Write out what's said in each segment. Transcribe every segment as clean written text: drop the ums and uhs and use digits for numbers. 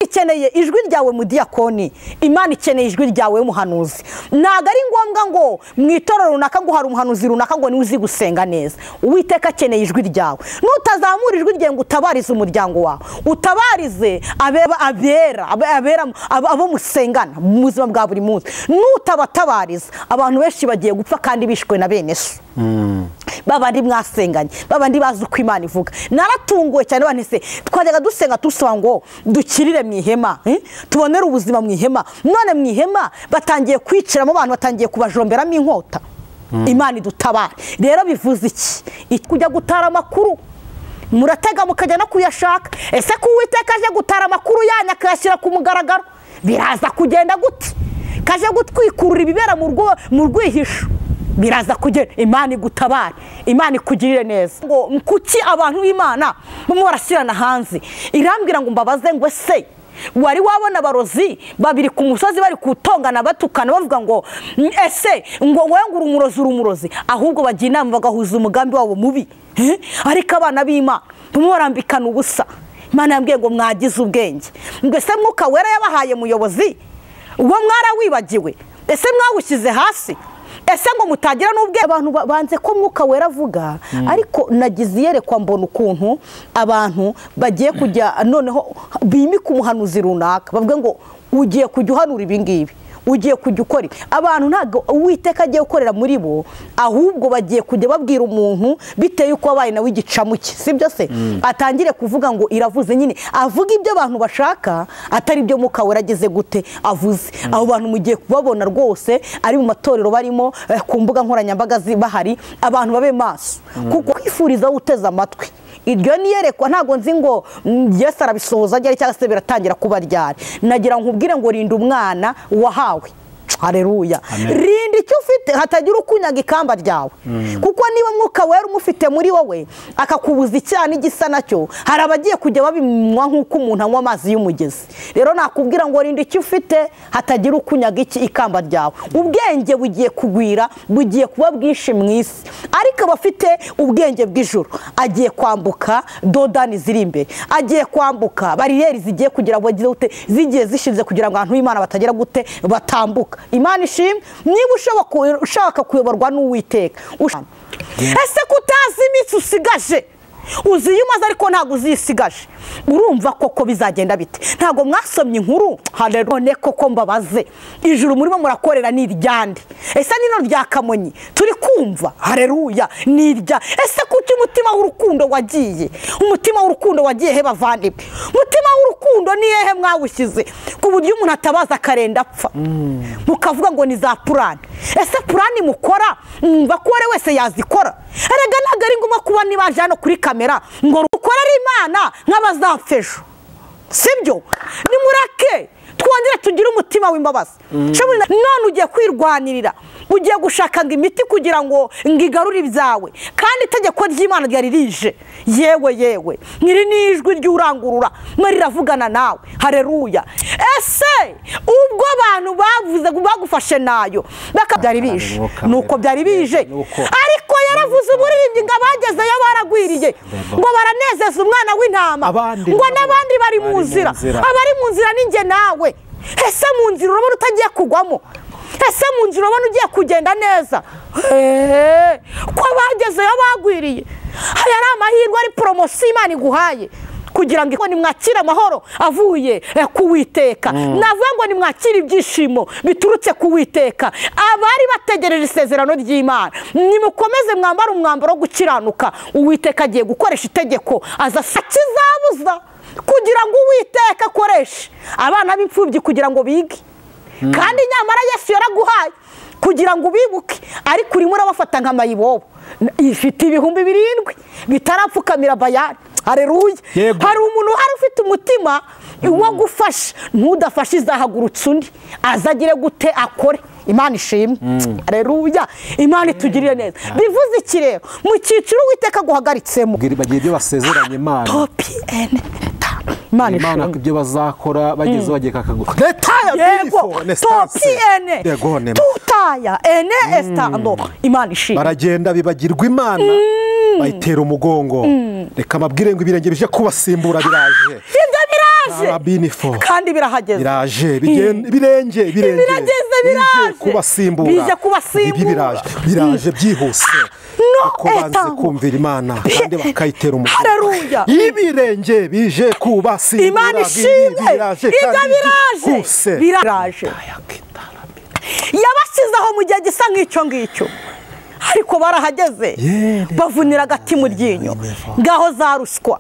Ikeneye ijwi ryawe mudiyakoni, Imana ikeneye ijwi ryawe muhanuzi. Ntago ari ngombwa ngo mu itorero runaka ngo hari umuhanuzi runaka ngo niwe uzi gusenga neza. Uwiteka akeneye ijwi ryawe. Nutazamura ijwi ryawe ngo utabarize umuryango wawe, utabarize abera abera abo musengana mu buzima bwa buri munsi, nutabatabariza abantu benshi bagiye gupfa kandi bishwe na bene so. Babandi mwasenganye, babandi bazi uko Imana ivuga. Naratunguwe cyane banese twajyaga dusenga tusaba ngo dukirire mu ihema, tubonere ubuzima mu ihema. None mu ihema batangiye kwiciramo abantu, batangiye kubajomberamo inkota. Imana idutabare. Rero bivuze iki? Kujya gutara amakuru muratega mukajya no kuyashaka. Ese ko Uwiteka aje gutara amakuru yanyu akayashyira ku mugaragaro, biraza kugenda gute? Kaje gutwikurura ibibera mu rwihisho, biraza kugenda. Imana igutabare, Imana ikugirire neza. Ngo kuki abantu b'Imana bamwe barashyirana hanze? Irambwira ngo mbabaze ngo ese wari wabona abarozi babiri ku musozi bari kutongana batukana bavuga ngo ese ngo wowe ngo uri umurozi, ahubwo bagira inama bagahuza umugambi wabo mubi. Ariko abana b'Imana bamwe barambikana ubusa. Imana yambwiye ngo mwagize ubwenge, ngo ese Mwuka Wera yabahaye muyobozi, uwo mwarawibagiwe? Ese mwawushyize hasi? Ese ngo mutagira n'ubwe? Abantu banze ko Mwuka Wera avuga, ariko nagize iyerekwa mbona ukuntu abantu bagiye kujya noneho bimika umuhanuzi runaka, bavuga ngo ugiye kujya uhanura ibi ngibi, ugiye kujya ukora. Abantu ntabwo Uwiteka agiye gukorera muri bo, ahubwo bagiye kujya babwira umuntu biteye uko abaye nawe igicamuke, sibyo se? Atangire kuvuga ngo iravuze nyine, avuga ibyo abantu bashaka atari ibyo Mwuka Wera ageze gute avuze. Abo bantu mugiye kubabona rwose ari mu matorero barimo, ku mbuga nkoranyambaga bahari, abantu babe maso, kuko kwifuriza uteze amatwi iryo niyerekwa. Ntago nzi ngo Yesu arabisohoza ryari cyangwa se biratangira kuba ryari. Nagira nkubwire ngo rinda umwana wahawe. Haleluya. Rinda icyo ufite hatagira ukunyaga ikamba ryawe. Kuko niba Mwuka Wera umufite muri wowe akakubuza icyaha n'igisa nacyo, hari abagiye kujya babinywa nk'uko umuntu anywa amazi y'umugezi. Rero nakubwira ngo rinda icyo ufite hatagira ukunyaga iki ikamba ryawe. Ubwenge bugiye kugwira, bugiye kuba bwinshi mu isi, ariko abafite ubwenge bw'ijuru agiye kwambuka dodani ziri imbere, agiye kwambuka bariyeri zigiye kugira ngo zigiye zishinze kugira ngo abantu b'Imana batagira gute batambuka. Imana ishimwe. Niba ushaka kuyoborwa n'Uwiteka, ese kutazi iminsi usigaje, uzi iyo umaze ariko ntabwo uzisigaje, urumva koko bizagenda bite? Ntabwo mwasomye inkuru? None koko mbabaze, ijuru murimo murakorera ni iryande? Ese nino rya Kamonyi turi kumva? Haleluya, ni irya. Ese kuki umutima w'urukundo wagiye? Umutima w'urukundo wagiye he bavandimwe? Umutima w'urukundo ni hehe mwawushyize ku buryo umuntu atabaza akarenda apfa? Mukavuga ngo ni za purani. Ese purani mukora mwumva ko uwari wese yazikora? Erega ntabwo ari ngombwa kuba nibaje hano kuri kamera ngo rukorere Imana nk'abazapfa ejo, sibyo? Nimureke twongere tugire umutima w'imbabazi. None ugiye kwirwanirira, ugiye gushaka ngo imiti kugira ngo ngigarure ibyawe, kandi itegeko ry'Imana ryari rije. Yewe yewe, nyiri n'ijwi ry'urangurura mwe riravugana nawe. Haleluya. Ese ubwo abantu bavuze bagufashe nayo byari bije, nuko byari bije, ariko yaravuze umuririmbyi ngo abagezeyo baragwiriye, ngo baranezeza umwana w'intama, ngo n'abandi bari mu nzira. Abari mu nzira ni njye nawe. Ese mu nzira urabona utagiye kugwamo? Ese mu nzira urabona ugiye kugenda neza? Ko abagezeyo bagwiriye, aya ari amahirwe, ari poromosiyo Imana iguhaye kugira ngo nimwakire amahoro avuye ku Uwiteka. Navuga ngo nimwakire ibyishimo biturutse ku Uwiteka. Abari bategereje isezerano ry'Imana, nimukomeze mwambare umwambaro wo gukiranuka. Uwiteka agiye gukoresha itegeko aza kizabuza kugira ngo Uwiteka akoreshe abana b'imfubyi kugira ngo bige. Kandi nyamara Yesu yaraguhaye kugira ngo ubibuke, ariko urimo urabafata nka mayibobo ifite 7,000 bitarapfukamira Bayali. Haleluya. Hari umuntu uhari ufite umutima wo gufasha, ntudafashe izahagurutse undi azagire gute akore. Imana ishimwe. Haleluya. Imana itugirire neza. Bivuze iki rero? Mu cyiciro Uwiteka guhagaritsemo, bagiye ibyo basezeranye Imana, Imana ishimwe ibyo bazakora bageze bagiye kakaguka. Yego, topi ene tutaya ene estando. Imana ishimwe. Baragenda bibagirwa Imana, bayitera umugongo. Reka mabwire ngo ibirenge bije kubasimbura biraje. Ibyo biraje. Biraje kandi birahageze. Biraje birenge birageze, biraje kubasimbura, bije kubasimbura, biraje byihuse. Kuko banze kumvira Imana kandi bakayitera umugongo. Haleluya. Ibirenge bije kubasimbura. Imana ishimwe. Ibyo biraje, biraje. Yabashyizeho mu gihe gisa nk'icyo ngicyo, ariko barahageze bavunira agati mu ryinyo. Ngaho za ruswa,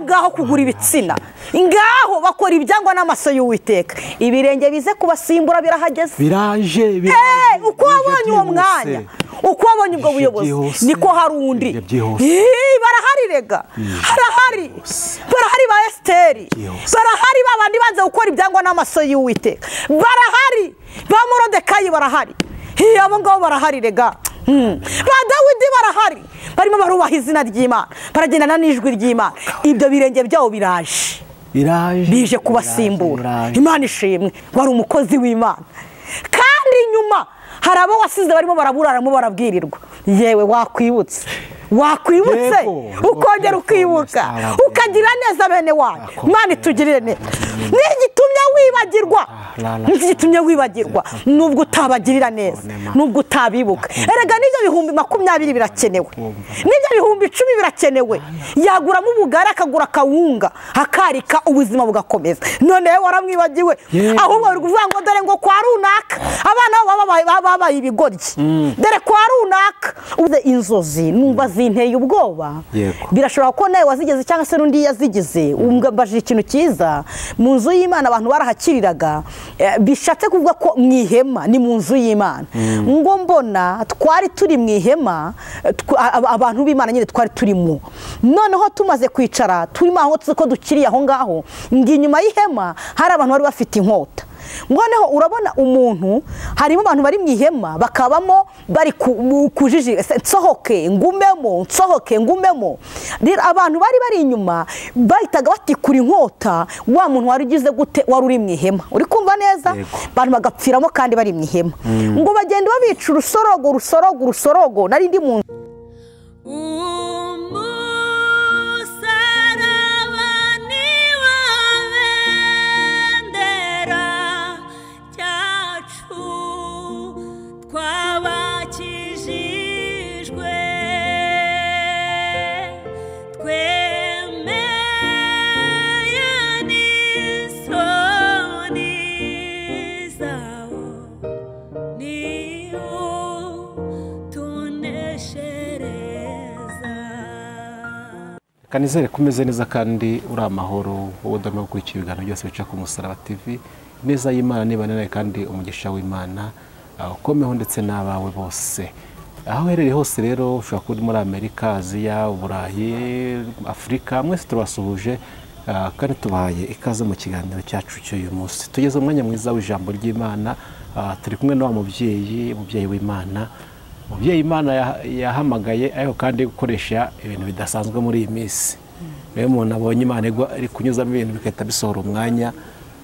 ngaho kugura ibitsina, ngaho bakora ibyangwa n'amaso y'Uwiteka. Ibirenge bize kubasimbura birahageze. Biraje. Uko wabonye uwo mwanya, uko wabonye ubwo buyobozi, niko hari undi. Barahari rega, harahari, barahari ba Esiteri, barahari babandi banze gukora ibyangwa n'amaso y'Uwiteka, barahari ba Morodekayi, barahari abo ngabo, barahari rega. Ba Dawidi barahari, barimo barubaha izina ry'Imana, baragendana n'ijwi ry'Imana. Ibyo birenge byabo biraje, bije kubasimbura. Imana ishimwe, wari umukozi w'Imana. Kandi inyuma hari abo wasize barimo baraburaramo barabwirirwa. Yewe wakwibutse, wakwibutse ukongera ukibuka, ukagira neza bene wanyu. Imana itugirire neza. N'igitumye wibagirwa, n'igitumye wibagirwa, nubwo utabagirira neza, nubwo utabibuka. Erega n'ibyo 20,000 birakenewe, n'ibyo 10,000 birakenewe. Yaguramo ubugari, akagura akawunga, akarika, ubuzima bugakomeza. None waramwibagiwe, ahubwo bari kuvuga ngo dore ngo kwa runaka abana babaye ibigoryi, dore kwa runaka. Inzozi numva zinteye ubwoba. Birashobora ko nawe wazigeze cyangwa se n'undi yazigize. Umbajije ikintu cyiza, mu nzu y'Imana abantu barahakiriraga, bishatse kuvuga ko mu ihema ni mu nzu y'Imana. Ngo mbona twari turi mu ihema, abantu b'Imana nyine twari turimo. Noneho tumaze kwicara turimo aho tuzi ko dukiriye aho ngaho, ngo inyuma y'ihema hari abantu bari bafite inkota. Noneho urabona umuntu, harimo abantu bari mu ihema bakabamo bari kujiji, nsohoke ngumemo, nsohoke ngumemo. Rero abantu bari bari inyuma bahitaga batikura inkota wa muntu wari ugize gute, wari uri mu ihema. Uri kumva neza? Abantu bagapfiramo kandi bari mu ihema. Ngo bagenda babica urusorogo, urusorogo, urusorogo. Nari ndi mu Kanizere kumeze neza kandi uri amahoro, wowe udahwema gukurikira ibiganiro byose bica ku Musaraba TV. Neza y'Imana nibane nawe kandi umugisha w'Imana ukomeho ndetse n'abawe bose. Aho uherereye hose rero, ushobora kuba uri muri Amerika, Aziya, Uburayi, Afurika, mwese turabasuhuje kandi tubahaye ikaze mu kiganiro cyacu cy'uyu munsi. Tugeze umwanya mwiza w'ijambo ry'Imana, turi kumwe na wa mubyeyi, umubyeyi w'Imana, umubyeyi Imana yahamagaye ariko kandi gukoresha ibintu bidasanzwe muri iyi minsi. Rero umuntu abonye Imana iri kunyuzamo ibintu bigahita bisohora umwanya,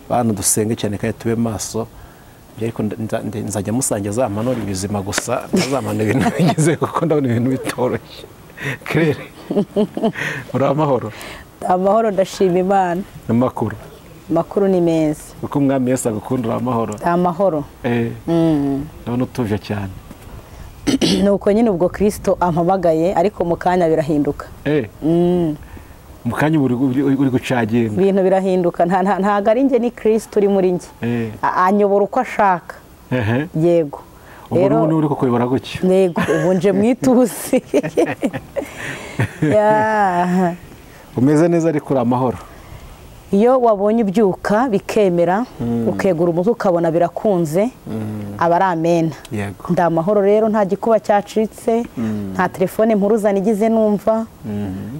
bantu dusenge cyane kandi tube maso. Ariko nzajya musange zamanura ibizima gusa, ntazamanura ibintu bigize, kuko ndabona ibintu bitoroshye. Claire, uri amahoro? Amahoro, ndashima Imana. Amakuru? Amakuru ni meza. Uko Umwami Yesu agukunda, uri amahoro? Amahoro. Ndabona utuje cyane. Nuko nyine ubwo Kristo ampamagaye, ariko mu kanya birahinduka. Mu kanya uri gucaginga. Ibintu birahinduka, ntago ari njye, ni Kristo uri muri njye. Anyobora uko ashaka. Yego. Ubu ni uri kukuyobora gutyo. Yego, ubu nje mwituze. Umeze neza ariko uri amahoro. Iyo wabonye ubyuka bikemera, ukegura umutwe ukabona birakunze, aba ari amena. Nda amahoro rero, nta gikuba cyacitse, nta telefone mpuruza nigize numva.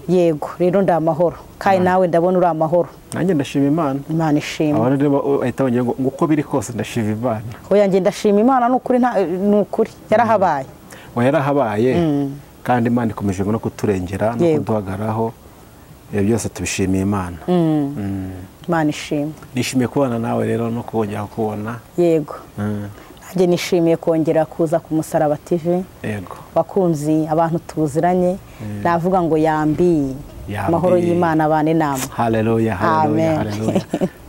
Yego, rero nda amahoro. Kandi nawe ndabona uri amahoro. Nanjye ndashima Imana. Imana ishimwe. Abantu rero bahita bongera ngo uko biri kose ndashima Imana. Oya, njye ndashima Imana n'ukuri, n'ukuri yarahabaye. Oya, yarahabaye. Kandi Imana ikomeje no kuturengera no kuduhagaraho. Ibyo byose tubishimiye Imana. Imana ishimwe. Nishimiye kubana nawe rero no kongera kukubona. Yego. Nanjye nishimiye kongera kuza ku Musaraba TV. Yego. Bakunzi, abantu tuziranye, navuga ngo yambi. Amahoro y'Imana abane namwe. Haleluya, haleluya, haleluya.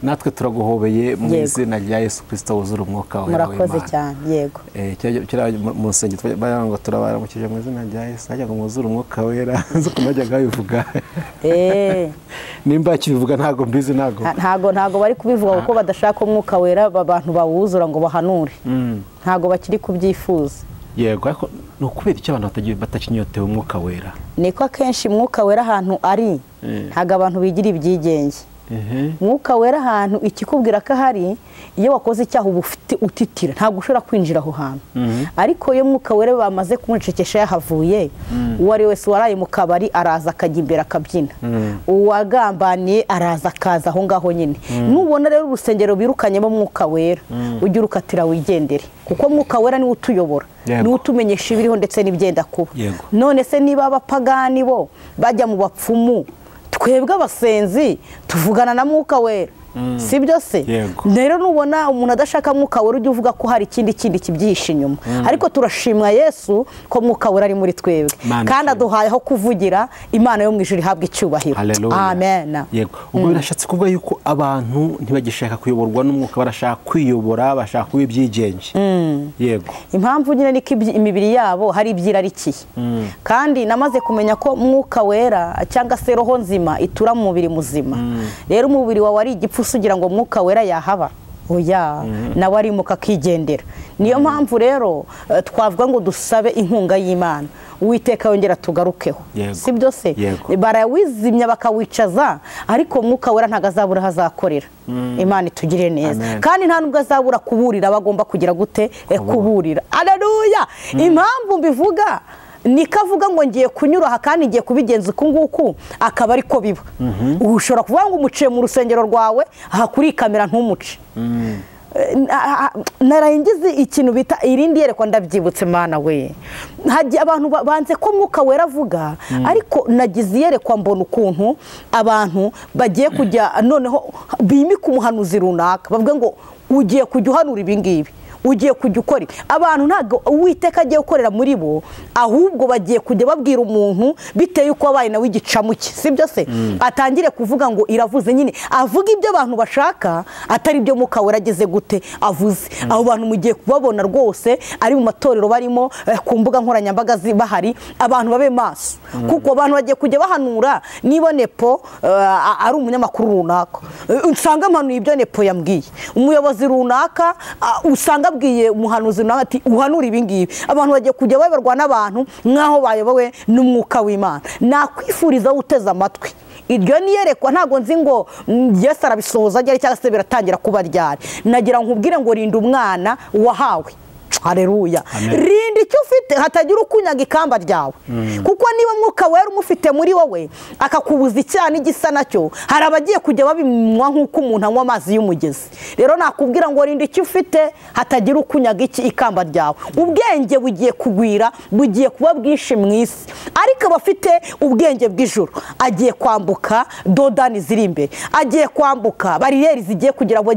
Natwe turaguhobeye mu izina rya Yesu Kristo wuzura umwuka wawe. Murakoze cyane. Yego. Kira mu nsengero ngo turabaramukije mu izina rya Yesu, najya ngo mwuzure umwuka wera, nzi ko najyaga bivuga. Nimba kibivuga ntago mbizi, ntago bari kubivuga kuko badashaka umwuka wera abantu bawuzura ngo bahanure. Ntago bakiri kubyifuza. Yego, ariko ni ukubera icyo abantu batakinyotewe umwuka wera. Niko akenshi umwuka wera ahantu ari ntago abantu bigira ibyigenge. Umwuka wera ahantu ikikubwira ko ahari, iyo wakoze icyaha uba ufite utitira, ntabwo ushobora kwinjira aho hantu. Ariko iyo mwuka wera bamaze kumucecekesha yahavuye, uwo ari wese waraye mu kabari araza akajya imbere akabyina, uwagambaniye araza akaza aho ngaho nyine. Nubona rero urusengero birukanyemo mwuka wera, ujye urukatira wigendere, kuko mwuka wera niwe utuyobora, niwe utumenyesha ibiriho ndetse n'ibyenda kuba. None se niba abapagani bo bajya mu bapfumu, twebwe abasenzi tuvugana na mwuka wera, si byo se? Rero nubona umuntu adashaka mwuka wera, ujye uvuga ko hari ikindi kibyihishe inyuma. Ariko turashimwa Yesu ko mwuka wera ari muri twebwe, kandi aduhaye aho kuvugira. Imana yo mu ijuru ihabwa icyubahiro. Amen. Yego. Ubwo birashatse kuvuga yuko abantu ntibagishaka kuyoborwa n'umwuka, barashaka kwiyobora, bashaka kuba ibyigenge. Yego. Impamvu nyine niko imibiri yabo hari ibyirarikiye. Kandi namaze kumenya ko mwuka wera cyangwa se roho nzima itura mu mubiri muzima. Rero umubiri wawe ari igipfu ugira ngo mwuka wera yahaba, oya, nawe arimuka akigendera. Niyo mpamvu rero twavuga ngo dusabe inkunga y'Imana, Uwiteka yongera tugarukeho, si byo se? Barawizimya bakawicaza, ariko mwuka wera ntago azabura hazakorera. Imana itugire neza. Kandi nta nubwo azabura kuburira bagomba kugira gute? Kuburira. Haleluya. Impamvu mbivuga nikavuga ngo ngiye kunyura aha kandi ngiye kubigenza uku nguku, akaba ariko biba. Ushobora kuvuga ngo umuciye mu rusengero rwawe aha kuri kamera ntumuce. Narahingize ikintu bita irindi yerekwa, ndabyibutse Mana we. Hagiye abantu banze ko mwuka wera avuga, ariko nagize iyerekwa mbona ukuntu abantu bagiye kujya noneho bimika umuhanuzi runaka, bavuga ngo ugiye kujya uhanura ibi ngibi, ugiye kujya ukora. Abantu ntago Uwiteka agiye gukorera muri bo, ahubwo bagiye kujya babwira umuntu biteye uko abaye nawe igicamuke, si byo se? Atangire kuvuga ngo iravuze nyine, avuga ibyo abantu bashaka atari ibyo mwuka wera ageze gute avuze. Abo bantu mugiye kubabona rwose ari mu matorero barimo, ku mbuga nkoranyambaga bahari, abantu babe maso, kuko abantu bagiye kujya bahanura. Niba Nepo ari umunyamakuru runaka, usanga mpanuye ibyo Nepo yambwiye, umuyobozi runaka usanga abwiye umuhanuzi nawe ati uhanura ibi ngibi. Abantu bagiye kujya bayoborwa n'abantu nk'aho bayobowe n'umwuka w'Imana. Nakwifuriza uteze amatwi iryo niyerekwa, ntago nzi ngo Yesu arabisohoza ryari cyangwa se biratangira kuba ryari. Nagira nkubwire ngo rinda umwana wahawe. Haleluya. Rinda icyo ufite hatagira ukunyaga ikamba ryawe. Kuko niba mwuka wera umufite muri wowe akakubuza icyaha n'igisa nacyo, hari abagiye kujya babinywa nk'uko umuntu anywa amazi y'umugezi. Rero nakubwira ngo rinda icyo ufite hatagira ukunyaga ikamba ryawe. Ubwenge bugiye kugwira, bugiye kuba bwinshi mu isi, ariko abafite ubwenge bw'ijuru agiye kwambuka dodani ziri imbere, agiye kwambuka bariyeri zigiye kugira ngo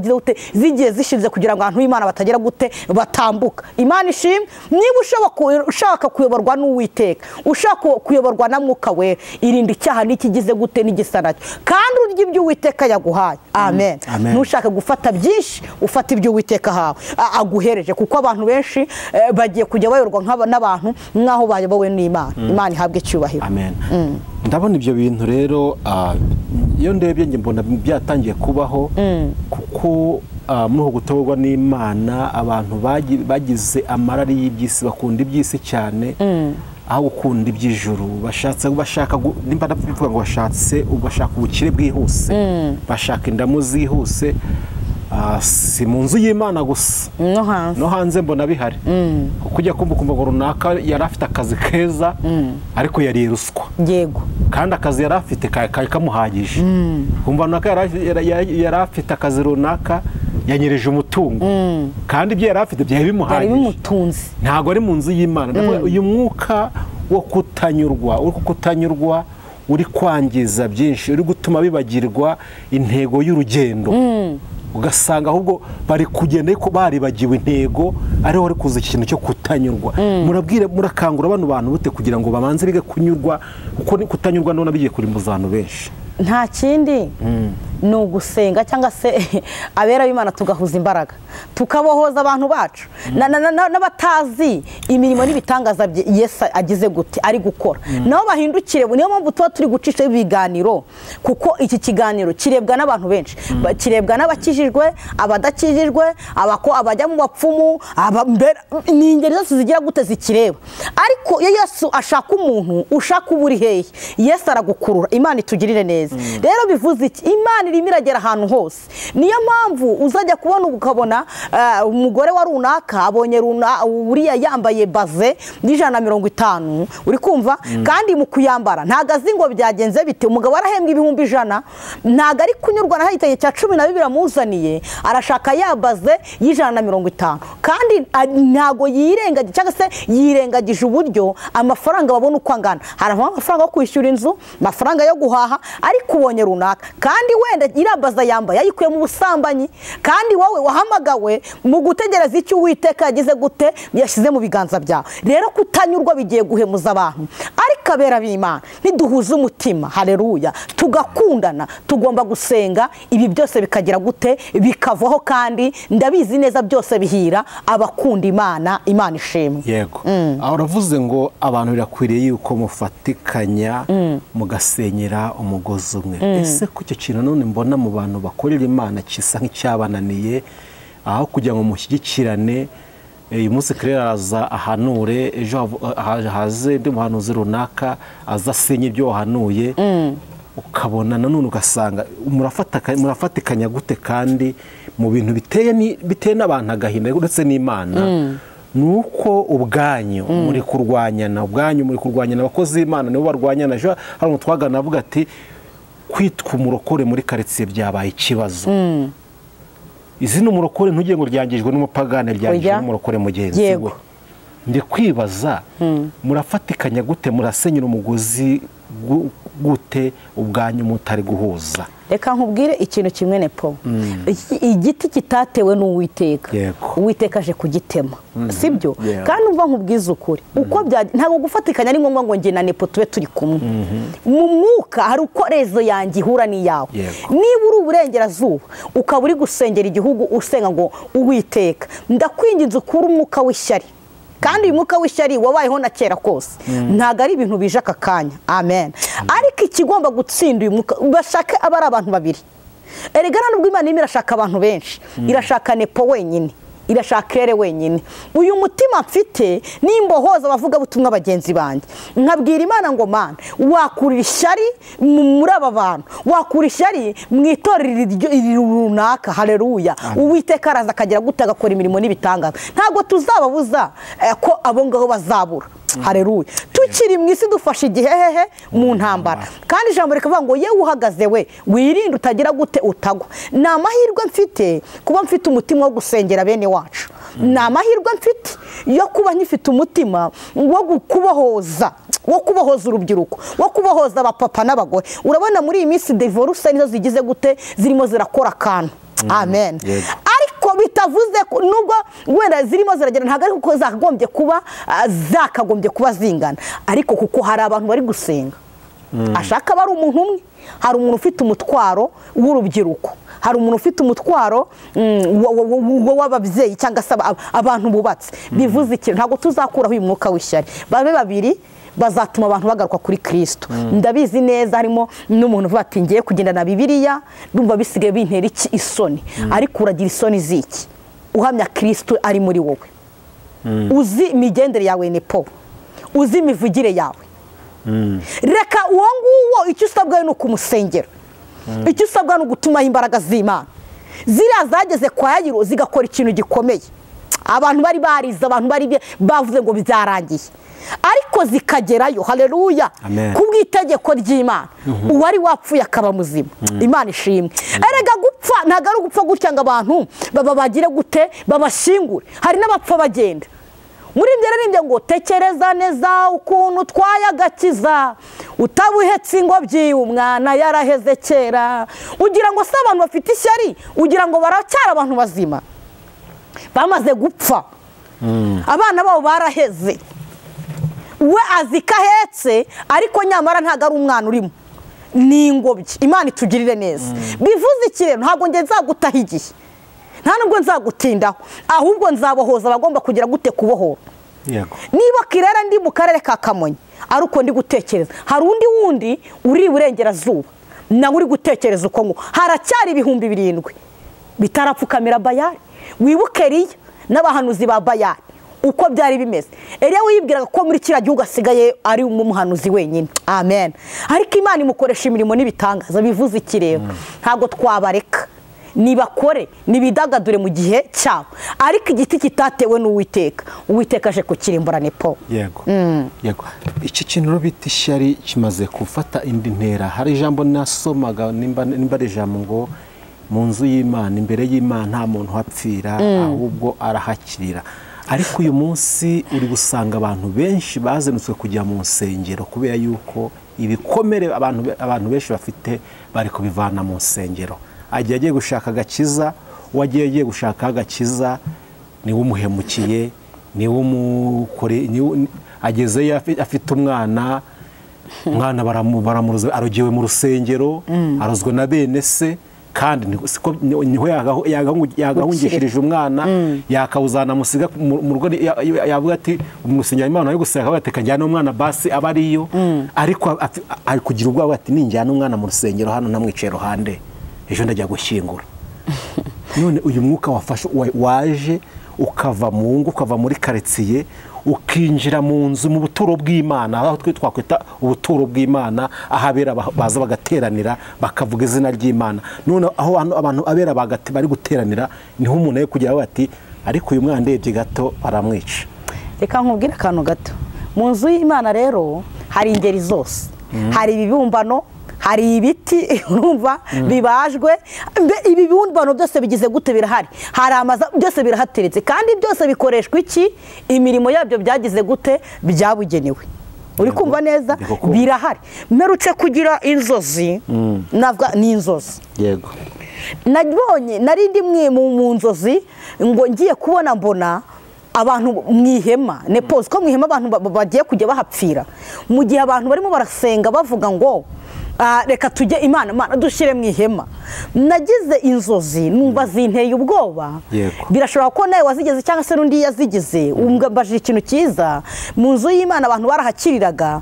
zigiye zishinze kugira ngo abantu b'Imana batagera gute batambuka. Imana ishimwe. Niba ushaka kuyoborwa n'Uwiteka, ushaka kuyoborwa na mwuka wera, irinda icyaha n'ikigize gute n'igisa nacyo, kandi urya ibyo Uwiteka yaguhaye. Amen. Ntushaka gufata byinshi, ufata ibyo Uwiteka ahawe aguhereje, kuko abantu benshi bagiye kujya bayoborwa n'abantu nk'aho bayobowe n'Imana. Imana ihabwe icyubahiro. Amen. Ndabona ibyo bintu rero, iyo ndebye nge mbona byatangiye kubaho, kuko muri uko gutorwa n'Imana abantu bagize amarari y'iby'isi, bakunda iby'isi cyane aho gukunda iby'ijuru. Bashaka nimba ndavuga ngo bashaka ubukire bwihuse, bashaka indamu zihuse. Si mu nzu y'Imana gusa, no hanze mbona bihari. Kuko ujya kumva ngo runaka yari afite akazi keza, ariko yariye ruswa. Yego. Kandi akazi yari afite kari kamuhagije. Kumva runaka yari afite akazi runaka, yanyereje umutungo, kandi ibyo yari afite byari bimuhagije, ntabwo ari mu nzu y'Imana. Uyu mwuka wo kutanyurwa, uri kutanyurwa, uri kwangiza byinshi, uri gutuma bibagirwa intego y'urugendo. Ugasanga ahubwo bari kugenda ariko baribagiwe intego, ariho bari kuza ikintu cyo kutanyurwa. Murabwire, murakangura bano bantu bute kugira ngo babanze bige kunyurwa, kuko kutanyurwa ndabona bigiye kurimbuza abantu benshi. Nta kindi ni ugusenga cyangwa se abera b'Imana tugahuza imbaraga tukabohoza abantu bacu n'abatazi imirimo n'ibitangaza Yesu agize gute ari gukora, nabo bahindukire. Niyo mpamvu tuba turi gucisha ibiganiro, kuko iki kiganiro kirebwa n'abantu benshi, kirebwa n'abakijijwe, abadakijijwe, abajya mu bapfumu, ni ingeri zose zigira gute zikireba. Ariko iyo Yesu ashaka umuntu ushaka uba uri hehe, Yesu aragukurura. Imana itugirire neza. Rero bivuze iki? Imana irimo iragera ahantu hose. Niyo mpamvu uzajya kubona ukabona umugore wa runaka abonye uriya yambaye baze y'150, uri kumva, kandi mu kuyambara ntago azi ngo byagenze bite. Umugabo arahembwa 100,000, ntago ari kunyurwa na hitanye cya 12 amuzaniye, arashaka ya baze y'150, kandi ntago yirengagije cyangwa se yirengagije uburyo amafaranga babona uko angana. Haravamo amafaranga yo kwishyura inzu, amafaranga yo guhaha, ariko ubonye runaka kandi wenda irabaza yambaye yayikuye mu busambanyi, kandi wowe wahamagawe mu gutegereza icyo Uwiteka yagize gute yashyize mu biganza byawe. Rero kutanyurwa bigiye guhemuza abantu, ariko abera b'Imana niduhuza umutima, haleluya, tugakundana, tugomba gusenga, ibi byose bikagira gute bikavaho, kandi ndabizi neza byose bihira abakunda Imana. Imana ishimwe. Yego. Aho uravuze ngo abantu birakwiriye yuko mufatikanya mugasenyera umugozi umwe. Ese ku icyo kintu none mbona mu bantu bakorera Imana kisa nk'icyabananiye, aho kugira ngo mushyigikirane, uyu munsi Claire araza ahanure, ejo haze undi muhanuzi runaka aza asenye ibyo wahanuye, ukabona nanone ugasanga murafatikanya gute, kandi mu bintu biteye n'abantu agahinda uretse n'Imana, nuko ubwanyu muri kurwanyana, ubwanyu muri kurwanyana, abakozi b'Imana nibo barwanyana. Ejo hari umuntu twagana avuga ati kwitwa umurokore muri quartier byabaye ikibazo. Izina umurokore ntugiye ngo ryangijwe n'umupagane, ryangijwe n'umurokore mugenzi we. Ndi kwibaza murafatikanya gute, murasenyera umugozi gute ubwanyu mutari guhuza? Reka nkubwire ikintu kimwe nepo. Igiti kitatewe n'Uwiteka, Uwiteka aje kugitema, sibyo? Kandi umva nkubwize ukuri, uko ntabwo gufatikanya ari ngombwa ngo njye na nepo tube turi kumwe. Mu mwuka hari uko rezo yanjye ihura n'iyawe. Niba uri uburengerazuba ukaba uri gusengera igihugu usenga ngo Uwiteka ndakwinginze ukure umwuka w'ishyari, kandi uyu mwuka w'ishyari wabayeho na kera kose, ntabwo ari ibintu bije aka kanya. Amen. Ariko ikigomba gutsinda uyu mwuka, bashake aba ari abantu babiri. Erega nubwo Imana irimo irashaka abantu benshi, irashaka nepo wenyine, irashaka Claire wenyine. Uyu mutima mfite nimbohoza abavuga butumwa bagenzi banjye, nkabwira Imana ngo Mana wakura ishyari muri aba bantu, wakura ishyari mu itorero runaka. Haleluya. Uwiteka araza akagira gute agakora imirimo n'ibitangaza. Ntabwo tuzababuza ko abo ngabo bazabura. Haleluya. Tukiri mu isi dufashe igihe hehe mu ntambara, kandi ijambo rikavuga ngo yewe uhagaze we wirinde utagira gute utagwa. Ni amahirwe mfite kuba mfite umutima wo gusengera bene wacu, ni amahirwe mfite yo kuba nkifite umutima wo kubohoza, wo kubohoza urubyiruko, wo kubohoza abapapa n'abagore. Urabona muri iyi minsi divorce nizo zigize gute zirimo zirakora akantu. Amen. Ariko bitavuze ko nubwo wenda zirimo ziragera, ntabwo ari kuko zakagombye kuba zingana, ariko kuko hari abantu bari gusenga. Ashaka bari umuntu umwe, hari umuntu ufite umutwaro w'urubyiruko, hari umuntu ufite umutwaro w'ababyeyi cyangwa se abantu bubatse. Bivuze ikintu, ntabwo tuzakuraho uyu mwuka w'ishyari. Babe babiri bazatuma abantu bagaruka kuri Kristo. Ndabizi neza harimo n'umuntu uvuga ati ngiye kugenda na Bibiliya ndumva bisigaye bintera iki isoni. Ariko uragira isoni ziki uhamya Kristo ari muri wowe? Uzi imigendere yawe nepo, uzi imivugire yawe. Reka uwo nguwo icyo usabwa ni ukumusengera, icyo usabwa ni ugutumaho imbaraga z'Imana. Ziriya zageze kwa Yayiro zigakora ikintu gikomeye, abantu bari barize, abantu bari bavuze ngo byarangiye, ariko zikagerayo. Haleluya. Kubw'itegeko ry'Imana uwari wapfuye akaba muzima. Imana ishimwe. Erega gupfa ntabwo ari ugupfa gutya ngo abantu baba bagire gute babashingure. Hari n'abapfa bagenda. Muri ibyo rero ngo tekereza neza ukuntu utwaye agakiza, utabuhetse ingobyi umwana yaraheze kera. Ugira ngo se abantu bafite ishyari, ugira ngo baracyari abantu bazima, bamaze gupfa, abana babo baraheze. We azi ko ahetse, ariko nyamara ntabwo ari umwana urimo, ni ingobyi. Imana itugirire neza. Bivuze iki rero? Ntabwo njye nzagutaha igihe, nta nubwo nzagutindaho, ahubwo nzabohoza abagomba kugira gute kubohora. Niba kirera ndi mu karere ka Kamonyi ari uko ndi gutekereza, hari undi wundi uri iburengerazuba nawe uri gutekereza uko ngo haracyari 7,000 bitarapfukamira Bayali. Wibuke Eliya n'abahanuzi ba Bayali uko byari bimeze. Eliya wibwiraga ko muri kiriya gihugu asigaye ari umuhanuzi wenyine. Amen. Ariko Imana imukoresha imirimo n'ibitangaza. Bivuze iki rero? Ntabwo twabareka, nibakore, nibidagadure mu gihe cyabo, ariko igiti kitatewe n'Uwiteka, Uwiteka aje kukirimbura. Nepo. Yego. Yego. Iki kintu bita ishyari kimaze gufata indi ntera. Hari ijambo nasomaga, nimba ari ijambo ngo mu nzu y'Imana, imbere y'Imana nta muntu uhapfira, ahubwo arahakirira. Ariko uyu munsi uri gusanga abantu benshi bazenutswe kujya mu nsengero kubera yuko ibikomere abantu benshi bafite bari kubivana mu nsengero. Agiye gushaka agakiza, uwagiye gushaka agakiza niwe umuhemukiye, niwe umukore, agezeyo afite umwana, umwana baramuroze, arogewe mu rusengero, arozwe na bene se, kandi niho yagahungishirije umwana, yakawuzana musiga mu rugo, yavuga ati mu rusengero Imana yo gusenga, ati kajyana umwana basi aba ariyo, ariko ari kugira ubwoba ati ninjyana umwana mu rusengero hano namwicaye iruhande, ejo ndajya gushyingura. None uyu mwuka wafashe waje ukava mu ngo, ukava muri quartier, ukinjira mu nzu, mu buturo bw'Imana, aho twe twakwita ubuturo bw'Imana, ahabera baza bagateranira bakavuga izina ry'Imana. None aho abantu abera bagati bari guteranira, niho umuntu ye kugira bati ariko uyu mwana ndebye gato aramwica. Reka nkubwire akantu gato. Mu nzu y'Imana rero hari ingeri zose, hari ibibumbano, hari ibiti urumva bibajwe, ibibumbano byose bigize gute birahari, hari amaza byose birahateretse, kandi byose bikoreshwa iki? Imirimo yabyo byagize gute? Byabugenewe. Uri kumva neza? Birahari. Mperutse kugira inzozi, navuga ni inzozi. Yego. Nabonye nari ndi mwe mu nzozi, ngo ngiye kubona mbona abantu mu ihema, nepoze ko mu ihema abantu bagiye kujya bahapfira, mu gihe abantu barimo barasenga bavuga ngo reka tujye Imana, Imana dushyire mu ihema. Nagize inzozi numva zinteye ubwoba. Birashobora ko nawe wazigeze cyangwa se n'undi yazigize. Umbaje ikintu cyiza, mu nzu y'Imana abantu barahakiriraga,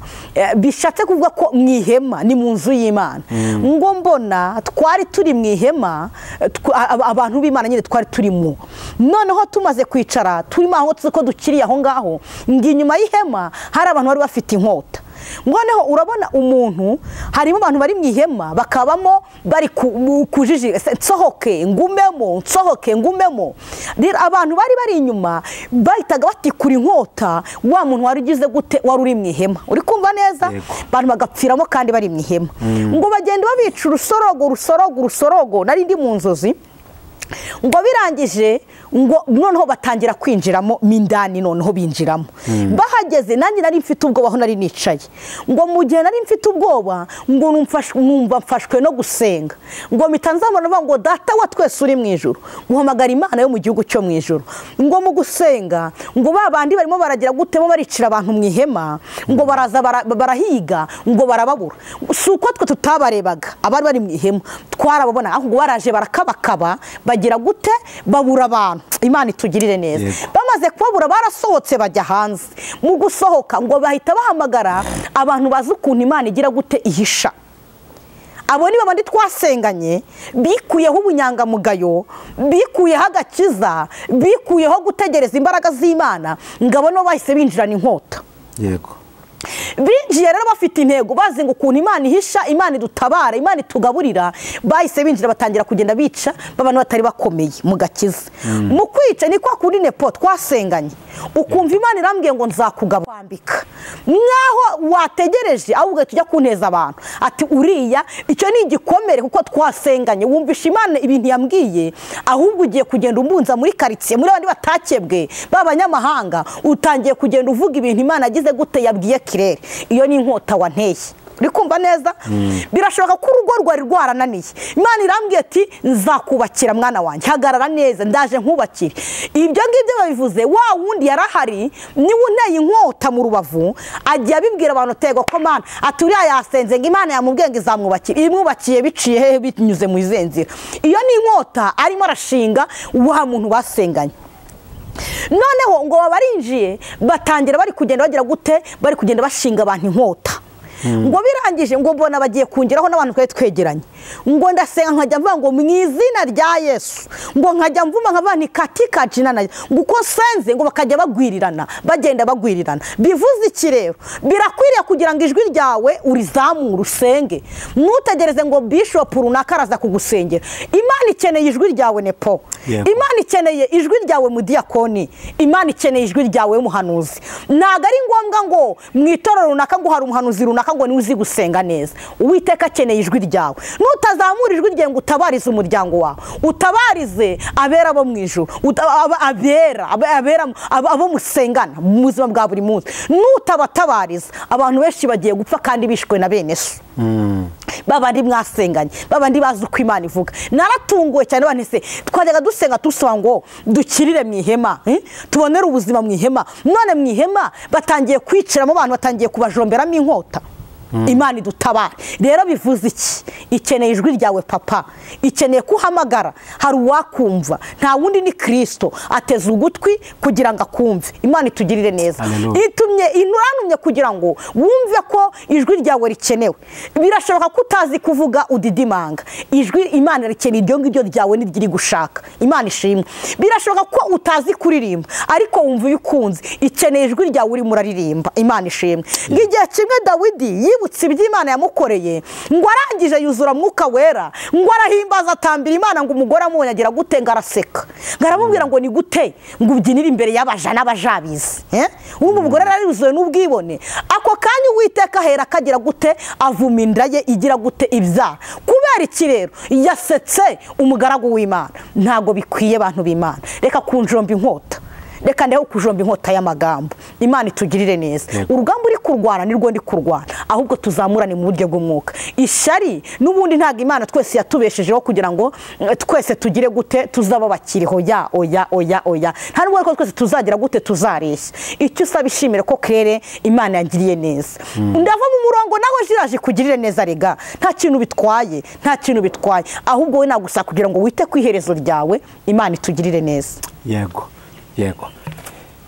bishatse kuvuga ko mu ihema ni mu nzu y'Imana. Ngo mbona twari turi mu ihema, abantu b'Imana nyine twari turimo. Noneho tumaze kwicara turimo aho tuzi ko dukiriye aho ngaho, ngi inyuma y'ihema hari abantu bari bafite inkota. Ngoneho urabona umuntu, harimo abantu bari mu ihema bakabamo bari kujijira, nsohoke ngumemo, nsohoke ngumemo. Rero abantu bari bari inyuma bahitaga batikura inkota wa muntu wari ugize gute, wari uri mu ihema. Uri kumva neza? Abantu bagapfiramo kandi bari mu ihema. Ngo bagenda babica urusorogo urusorogo urusorogo. Nari ndi mu nzozi, ngo birangije ngo noneho batangira kwinjiramo mindani, noneho binjiramo. Bahageze nanjye nari mfite ubwoba aho nari nicaye. Ngo mu gihe nari mfite ubwoba ngo numva mfashwe no gusenga, ngo mitanzamana ngo data wa twese uri mu ijuru, guhamagara Imana yo mu gihugu cyo mu ijuru. Ngo mu gusenga ngo babandi barimo baragira gute, bo baricira abantu mu ihema, ngo baraza barahiga, ngo barababura. Si uko twe tutabarebaga abari bari mu ihema, twarababona, ahubwo baraje barakabakaba bagira gute, babura abantu. Imana itugirire neza. Bamaze kubabura barasohotse bajya hanze. Mu gusohoka ngo bahita bahamagara abantu bazi ukuntu Imana igira gute ihisha. Abo ni babandi twasenganye, bikuyeho ubunyangamugayo, bikuyeho agakiza, bikuyeho gutegereza imbaraga z'Imana, ngabo no bahise binjirana inkota. Yego. Binjiye rero bafite intego, bazi ngo ukuntu Imana ihisha, Imana idutabara, Imana itugaburira. Bahise binjira batangira kugenda bica abantu batari bakomeye mu gakiza. Mu kwica ni kwa kundi nepo twasenganye, ukumva Imana irambwiye ngo nzakugaburira, Nkaho wategereje ahubwo tujya kunteza abantu ati uriya icyo ni igikomere kuko twasenganye, wumvisha Imana ibintu yambwiye, ahubwo ugiye kugenda umbunza muri karitsiye muri abandi batakebwe b'abanyamahanga, utangiye kugenda uvuga ibintu Imana yagize gute yabwiye Kirere. Iyo ni inkota wanteye. Uri kumva neza? Birashoboka ko urugo rwari rwarananiye, Imana irambwiye ati nzakubakira mwana wanjye, hagarara neza ndaje nkubakire. Ibyo ngibyo babivuze wa wundi yarahari, niwe unteye inkota mu rubavu, agiye abibwira abantu tego ko Mana ati uriya yasenze ngo Imana yamubwiye ngo izamwubakire, imwubakiye biciye hehe binyuze mu izenzira. Iyo ni inkota arimo arashinga wa muntu basenganye. Noneho ngo babarinjiye batangira bari kugenda bagira gute, bari kugenda bashinga abantu inkota. Ngo birangije ngo mbona bagiye kungeraho n'abantu twari twegeranye, ngo ndasenga nkajya mvuga ngo mu izina rya Yesu, ngo nkajya mvuma nkava nti katika jina na, ngo uko nsenze ngo bakajya bagwirirana, bagenda bagwirirana. Bivuze iki rero? Birakwiriye kugira ngo ijwi ryawe urizamure usenge, ntutegereze ngo bishop runaka araza kugusengera. Imana ikeneye ijwi ryawe nepo, Imana ikeneye ijwi ryawe mudiyakoni, Imana ikeneye ijwi ryawe muhanuzi. Ntabwo ari ngombwa ngo mu itorero runaka ngo hari umuhanuzi runaka ngo niwe uzi gusenga neza. Uwiteka akeneye ijwi ryawe. Nutazamura ijwi ryawe ngo utabarize umuryango wawe, utabarize abera bo mu ijuru, abera abo musengana mu buzima bwa buri munsi, nutabatabariza abantu benshi bagiye gupfa kandi bishwe na bene so. Babandi mwasenganye, babandi bazi uko Imana ivuga. Naratunguwe cyane banese twajyaga dusenga tusaba ngo dukirire mu ihema, tubonere ubuzima mu ihema, none mu ihema batangiye kwiciramo abantu, batangiye kubajomberamo inkota. Imana idutabara. Rero bivuze iki? Ikeneye ijwi ryawe papa, ikeneye kuhamagara, hari uwakumva, nta wundi ni Kristo, ateze ugutwi kugira ngo akumve. Imana itugirire neza. Itumye inuranumye kugira ngo wumve ko ijwi ryawe rikenewe. Birashoboka ko utazi kuvuga udidimanga, ijwi Imana rikeneye iryo ngiryo ryawe niryo gushaka. Imana ishimwe. Birashoboka ko utazi kuririmba ariko wumva uyikunze, ikeneye ijwi ryawe urimo uraririmba. Imana ishimwe. Ngigihe kimwe Dawidi yibutse iby'Imana yamukoreye, ngo arangije yuzura mwuka wera, ngo arahimbaza atambira Imana, ngo umugore amubonye agira gute, ngo araseka, ngo aramubwira ngo ni gute ngo ubyinire imbere y'abaja n'abajabizi. Ubu umugore yari yuzuye n'ubwibone. Ako kanya Uwiteka ahera akagira gute, avuma inda ye igira gute ibyara. Kubera iki rero yasetse umugaragu w'Imana? Ntago bikwiye bantu b'Imana. Reka kunjomba inkota, reka ndeho kujomba inkota y'amagambo. Imana itugirire neza. Urugamba uri kurwana nirwo ndi kurwana, ahubwo tuzamurane mu buryo bw'umwuka. Ishyari n'ubundi ntago Imana twese yatubeshejeho kugira ngo twese tugire gute, tuzaba bakiriho. Ya oya oya oya, nta nubwo ariko twese tuzagira gute, tuzareshya. Icyo usaba ishimire ko Kirere Imana yangiriye neza. Ndava mu murongo nawe jiraje kugirire neza rega, nta kintu bitwaye, nta kintu bitwaye, ahubwo we nagusa kugira ngo wite ku iherezo ryawe. Imana itugirire neza. Yego yego,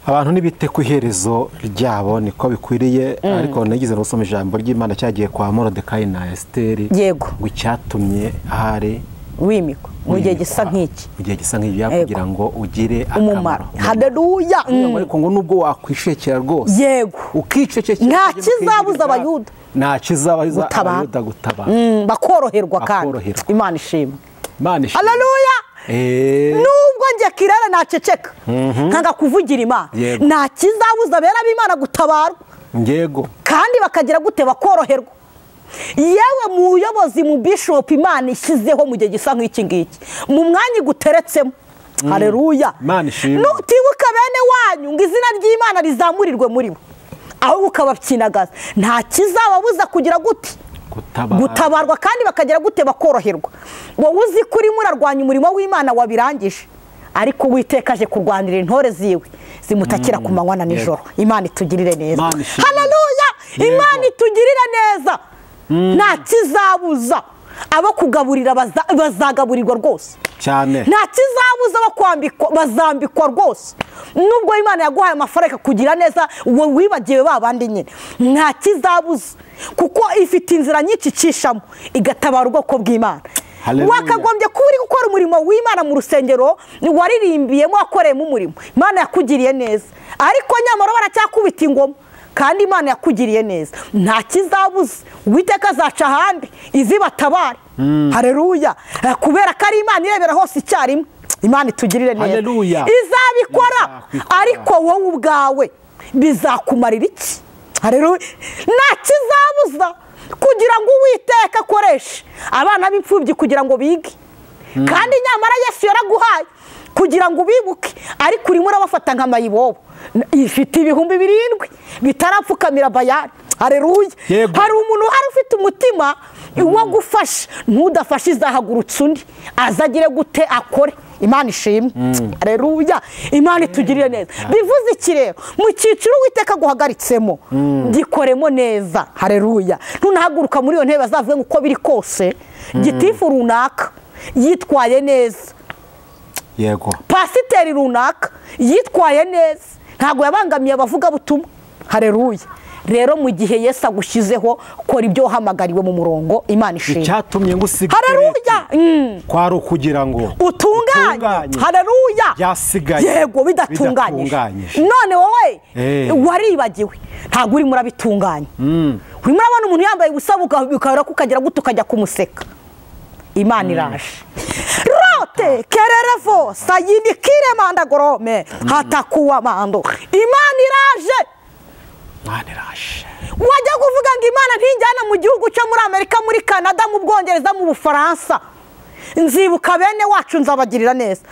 abantu nibite ku iherezo ryabo niko bikwiriye. Ariko nagize gusoma ijambo ry'Imana cyagiye kwa Moridekayi na Esiteri, yego, ngo icyatumye ahari wimikwa mu gihe gisa nk'iki, mu gihe gisa nk'iki kugira ngo ugire umumaro. Haleluya. Ariko ngo nubwo wakwishekera rwose, yego, ukicecekera, nta kizabuza Abayuda, nta kizabuza Abayuda gutabara, bakoroherwa kandi. Imana ishimwe. Imana ishimwe. Haleluya. Nubwo njye Kirere naceceka nkanga kuvugira Imana, nta kizabuza abera b'Imana gutabarwa, yego, kandi bakagira gute, bakoroherwa. Yewe muyobozi mu bishop Imana ishyizeho mu gihe gisa nk'iki ngiki, mu mwanya guteretsemo. Haleluya. Nutibuka bene wanyu ngo izina ry'Imana rizamurirwe muri bo, ahubwo ukababyinagaza, nta kizababuza kugira gute, gutabarwa, kandi bakagira gute, bakoroherwa. Wowe uzi ko urimo urarwanya umurimo w'Imana wabirangije, ariko Uwiteka aje kurwanira intore ziwe zimutakira ku manywa na nijoro. Imana itugirire neza. Haleluya. Imana itugirire neza. Nta kizabuza abo kugaburira bazagaburirwa rwose cyane, nta kizabuza abo kwambikwa bazambikwa rwose. Nubwo Imana yaguhaye amafaranga kugira neza, wowe wibagiwe babandi nyine, nta kizabuza, kuko ifite inzira nyinshi icishamo igatabara ubwoko bw'Imana. Wakagombye kuba uri gukora umurimo w'Imana mu rusengero waririmbiyemo, wakoreyemo umurimo, Imana yakugiriye neza, ariko nyamara baracyakubita ingoma kandi Imana yakugiriye neza. Nta kizabuza, Uwiteka azaca ahandi izibatabare. Haleluya. Kubera ko ari Imana irebera hose icyarimwe. Imana itugirire neza. Izabikora, ariko wowe ubwawe bizakumarira iki? Haleluya. Nta kizabuza kugira ngo Uwiteka akoreshe abana b'imfubyi kugira ngo bige. Kandi nyamara Yesu yaraguhaye kugira ngo ubibuke, ariko urimo urabafata nka mayibobo. Ifite 7,000 bitarapfukamira Bayali. Haleluya. Hari umuntu uhari ufite umutima wo gufasha, ntudafashe izahagurutsa undi azagire gute akore. Imana ishimwe. Haleluya. Imana itugirire neza. Bivuze iki rero? Mu cyiciro Uwiteka guhagaritsemo, gikoremo neza. Haleluya. Ntunahaguruka muri iyo ntebe bazavuge ngo uko biri kose gitifu runaka yitwaye neza. Yego. Pasiteri runaka yitwaye neza, ntabwo yabangamiye abavuga butumwa. Haleluya. Rero mu gihe Yesu agushyizeho, kora ibyo wahamagariwe mu murongo. Imana ishimwe. Icyatumye ngusiga. Haleluya. Kwari ukugira ngo utunganye. Haleluya. Byasigaye. Yego, bidatunganyije. None wowe waribagiwe, ntabwo urimo urabitunganya. Urimo urabona umuntu yambaye ubusa ukabura kukagira gute ukajya kumuseka. Imana iraje. Rote kererevo sayini kiremanda gorome hatakuwa mando. Imana iraje. Wajya kuvuga ngo Imana ntijyana mu gihugu cyo muri Amerika, muri Canada, mu Bwongereza, mu Bufaransa, nzibuka bene wacu nzabagirira neza.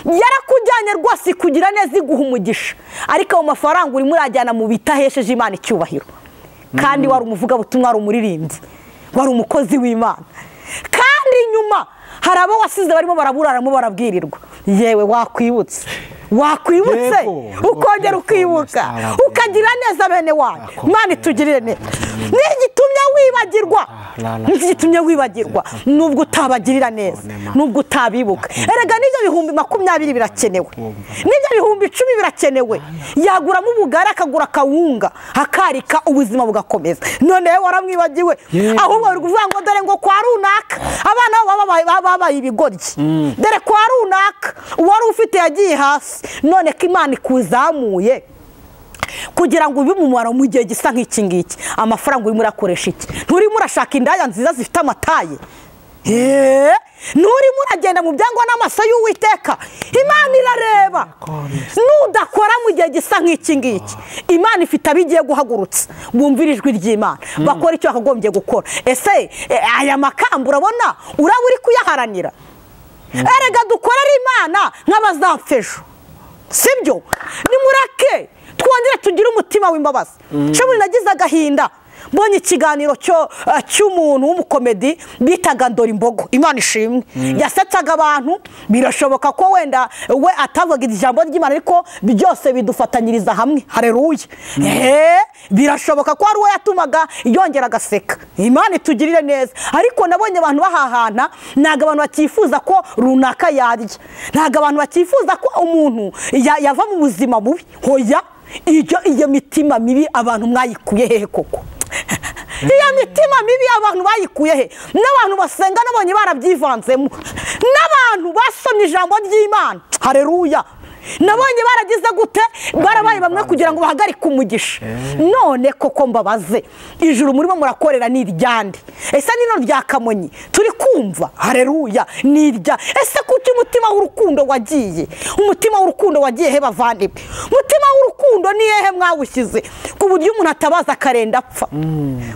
Yarakujyanye rwose kugira neza, iguha umugisha, ariko ayo mafaranga urimo urajyana mu bitahesheje Imana icyubahiro. Kandi wari umuvugabutumwa, wari umuririmbyi, wari umukozi w'Imana. Kandi nyuma hari abo wasize barimo baraburaramo barabwirirwa. Yewe wakwibutse, wakwibutse ukongera ukibuka, ukagira neza bene wanyu. Imana itugirire neza. N'igitumye wibagirwa, n'igitumye wibagirwa nubwo utabagirira neza, nubwo utabibuka. Erega n'ibyo 20,000 birakenewe, n'ibyo 10,000 birakenewe. Yaguramo ubugari, akagura akawunga, akarika, ubuzima bugakomeza. None waramwibagiwe, ahubwo bari kuvuga ngo dore ngo kwa runaka abana babo babaye ibigoryi, dore kwa runaka uwari ufite yagiye hasi. None ko Imana ikuzamuye kugira ngo ube umumaro mu gihe gisa nk'iki ngiki, amafaranga urimo urakoresha iki? Nturimo urashaka indaya nziza zifite amataye? Nturimo uragenda mu byangwa n'amaso y'Uwiteka? Imana irareba. Nudakora mu gihe gisa nk'iki ngiki, Imana ifite abigiye guhagurutsa bumvira ijwi ry'Imana, bakora icyo bakagombye gukora. Ese aya makamba urabona uraba uri kuyaharanira? Erega dukorera Imana nk'abazapfa ejo, sibyo? Nimureke twongere tugire umutima w'imbabazi. Shobora nagize agahinda mbonye ikiganiro cy'umuntu w'umukomedi bitaga Ndora Imbogo. Imana ishimwe. Yasetsaga abantu, birashoboka ko wenda we atavuga ijambo ry'Imana, ariko byose bidufatanyiriza hamwe. Haleluya. Birashoboka ko ari we yatumaga yongera agaseka. Imana itugirire neza. Ariko nabonye abantu bahahana, ntago abantu bakifuza ko runaka yarya, ntago abantu bakifuza ko umuntu yava mu buzima bubi. Hoya, iyo mitima mibi abantu mwayikuye hehe koko? Iyo mitima mibi abantu bayikuye he? N'abantu basenga nabonye barabyivanzemo, n'abantu basomye ijambo ry'Imana. Haleluya. Nabonye baragize gute, barabaye bamwe kugira ngo bahagarike umugisha. None koko mbabaze, ijuru murimo murakorera ni iryande? Ese nino rya Kamonyi turi kumva? Haleluya. Ni irya. Ese kuki umutima w'urukundo wagiye? Umutima w'urukundo wagiye he bavandimwe? Umutima w'urukundo ni hehe mwawushyize ku buryo umuntu atabaza akarenda apfa?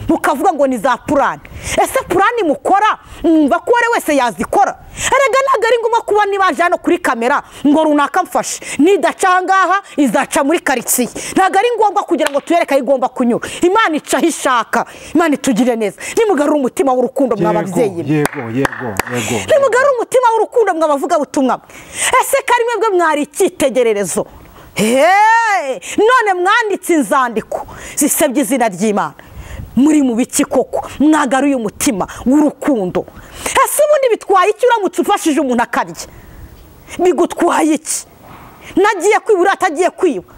Mukavuga ngo ni za purani. Ese purani mukora mwumva ko uwari wese yazikora? Erega ntabwo ari ngombwa kuba nibaje hano kuri kamera ngo runaka mfashe, nidaca ahangaha izaca muri karitsiye. Ntabwo ari ngombwa kugira ngo tuyereke aho igomba kunyura. Imana ica aho ishaka. Imana itugirire neza. Nimugarure umutima w'urukundo mwa babyeyi. Yego, yego, yego. Nimugarure umutima w'urukundo mwa bavugabutumwa. Ese ko ari mwebwe mwari icyitegererezo? None mwanditse inzandiko zisebya izina ry'Imana. Muri mu biki koko? Mwagaruye umutima w'urukundo. Ese ubundi bitwaye iki uramutse ufashije umuntu akarya? Bigutwaye iki? Nagiye kwibura atagiye kwiba,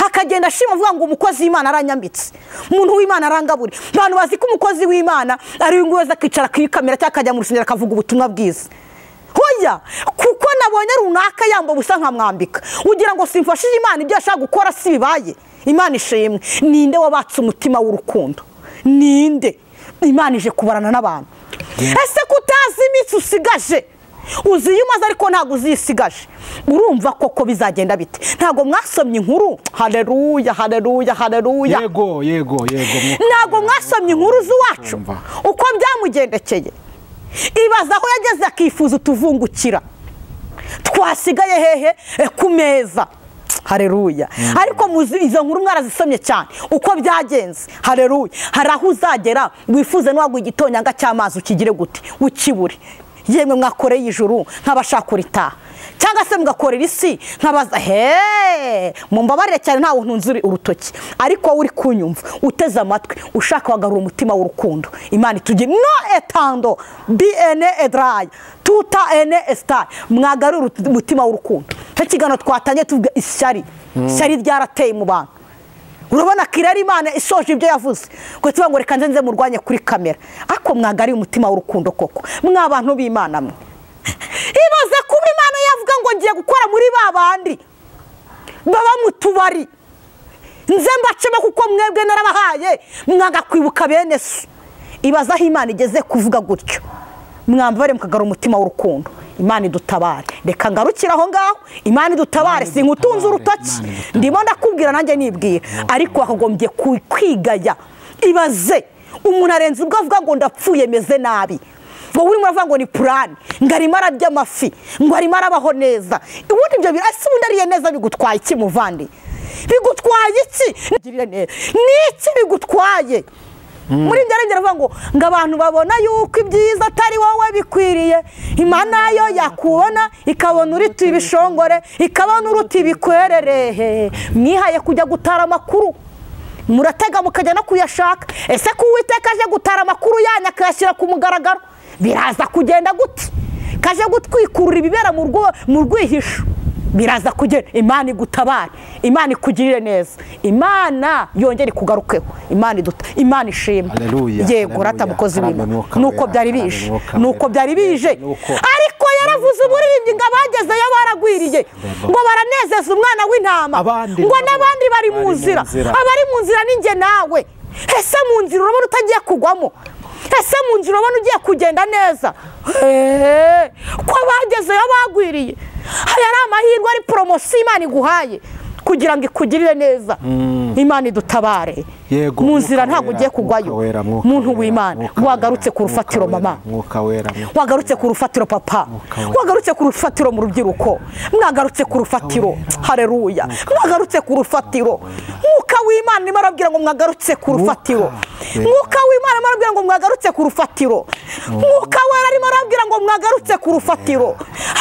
akagenda ashima avuga ngo umukozi w'Imana aranyambitse, umuntu w'Imana arangabure. Abantu bazi ko umukozi w'Imana ari uyu nguyu akicara kuri kamera cyangwa akajya mu rusengero akavuga ubutumwa bwiza. Hoya, kuko nabonye runaka yamba ubusa nkamwambika, ugira ngo simfashije Imana ibyo ashaka gukora si bibaye. Imana ishimwe. Ninde wabatse umutima w'urukundo? Ninde? Imana ije kubarana n'abantu. Ese kutazi iminsi usigaje? Uzi iyo umaze ariko ntabwo uzisigaje. Urumva koko bizagenda bite? Ntabwo mwasomye inkuru? Haleluya, haleluya, haleluya. Yego, yego, yego. Ntabwo mwasomye inkuru z'iwacu uko byamugendekeye. Ibaza aho yageze akifuza utuvungukira twasigaye hehe ku meza. Haleluya. Ariko muzi izo nkuru mwarazisomye cyane uko byagenze. Haleluya. Hari aho uzagera wifuze n'uwagwa igitonyanga cy'amazi ukigire gute ukibure. Yemwe mwakoreye ijuru nk'abashaka itaha, cyangwa se mugakorera isi nkabaza he mumbabarire cyane ntawe ntunzuri urutoki, ariko uri kunyumva uteze amatwi ushaka wagarura umutima w'urukundo. Imana itugire no etando bn edray tuta ene estar, mwagarura umutima w'urukundo. Cyo kigano twatanye tuvuga ishyari, ishyari ryarateye mu bantu. Urabona kirari Imana isoje ibyo yavuze ko tuba ngo reka nze murwanye kuri kamera, ariko mwagari umutima w'urukundo koko mwa bantu b'Imana mwe. Ibaze kuba Imana yavuga ngo ngiye gukora muri babandi baba mu tubari, nze mbacemo kuko mwebwe narabahaye mwaga kwibuka bene so. Ibaze aho Imana igeze kuvuga gutyo, mwambare mukagara umutima w'urukundo. Imana idutabare. Reka ngarukira aho ngaho. Imana idutabare, sinkutunze urutoki, ndimo ndakubwira nanjye nibwira, ariko wakagombye kwigaya. Ibaze umuntu arenze ubwo avuga ngo ndapfuye meze nabi, ngo urimo uravuga ngo ni plan, ngo arimo ararya amafi, ngo arimo arabaho neza. Ubundi ibyo birasi, ubundi ariye neza bigutwaye iki muvandi? Bigutwaye iki? Ni iki bigutwaye? Muri ibyo arengera avuga ngo abantu babona yuko ibyiza atari wowe bikwiriye, Imana yo yakubona ikabona uruta ibishongore, ikabona uruta ibikwererehe. Mwihaye kujya gutara amakuru, muratega mukajya no kuyashaka. Ese ko Uwiteka aje gutara amakuru yanyu akayashyira ku mugaragaro, biraza kugenda gute? Kaje gutwikurura ibibera mu rwihisho, biraza kugenda. Imana igutabare, Imana ikugirire neza, Imana yongere ikugarukeho, Imana iduta, Imana ishimwe. Yego rata mukozi w'Imana, nuko byari bije, nuko byari bije. Ariko yaravuze umuririmbyi ngo abagezeyo baragwiriye, ngo baranezeza umwana w'intama, ngo n'abandi bari mu nzira. Abari mu nzira ni njye nawe. Ese mu nzira urabona utagiye kugwamo? Ese mu nzira urabona ugiye kugenda neza? Ko abagezeyo bagwiriye. Aya ari amahirwe, ari poromosiyo Imana iguhaye kugira ngo ikugirire neza. Imana idutabare. Mu nzira ntabwo ugiye kugwayo. Muntu w'Imana, wagarutse ku rufatiro mama, wagarutse ku rufatiro papa, wagarutse ku rufatiro mu rubyiruko, mwagarutse ku rufatiro. Haleluya, mwagarutse ku rufatiro. Mwuka w'Imana arimo arabwira ngo mwagarutse ku rufatiro. Mwuka w'Imana arimo arabwira ngo mwagarutse ku rufatiro. Mwuka wera arimo arabwira ngo mwagarutse ku rufatiro.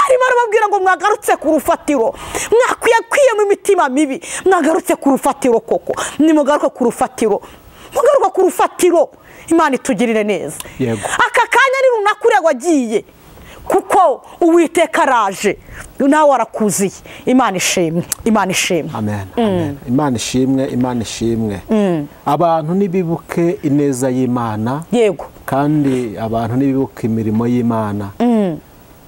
Arimo arababwira ngo mwagarutse ku rufatiro. Mwakwiye kwiyema imitima mibi, mwagarutse ku rufatiro koko. Nimugaruka ku rufatiro, mugaruka ku rufatiro. Imana itugirire neza. Aka kanya ni runaka uriya wagiye, kuko Uwiteka araje nawe arakuziye. Imana ishimwe, Imana ishimwe. Amen, amen. Imana ishimwe, Imana ishimwe. Abantu nibibuke ineza y'Imana. Yego. Kandi abantu nibibuke imirimo y'Imana.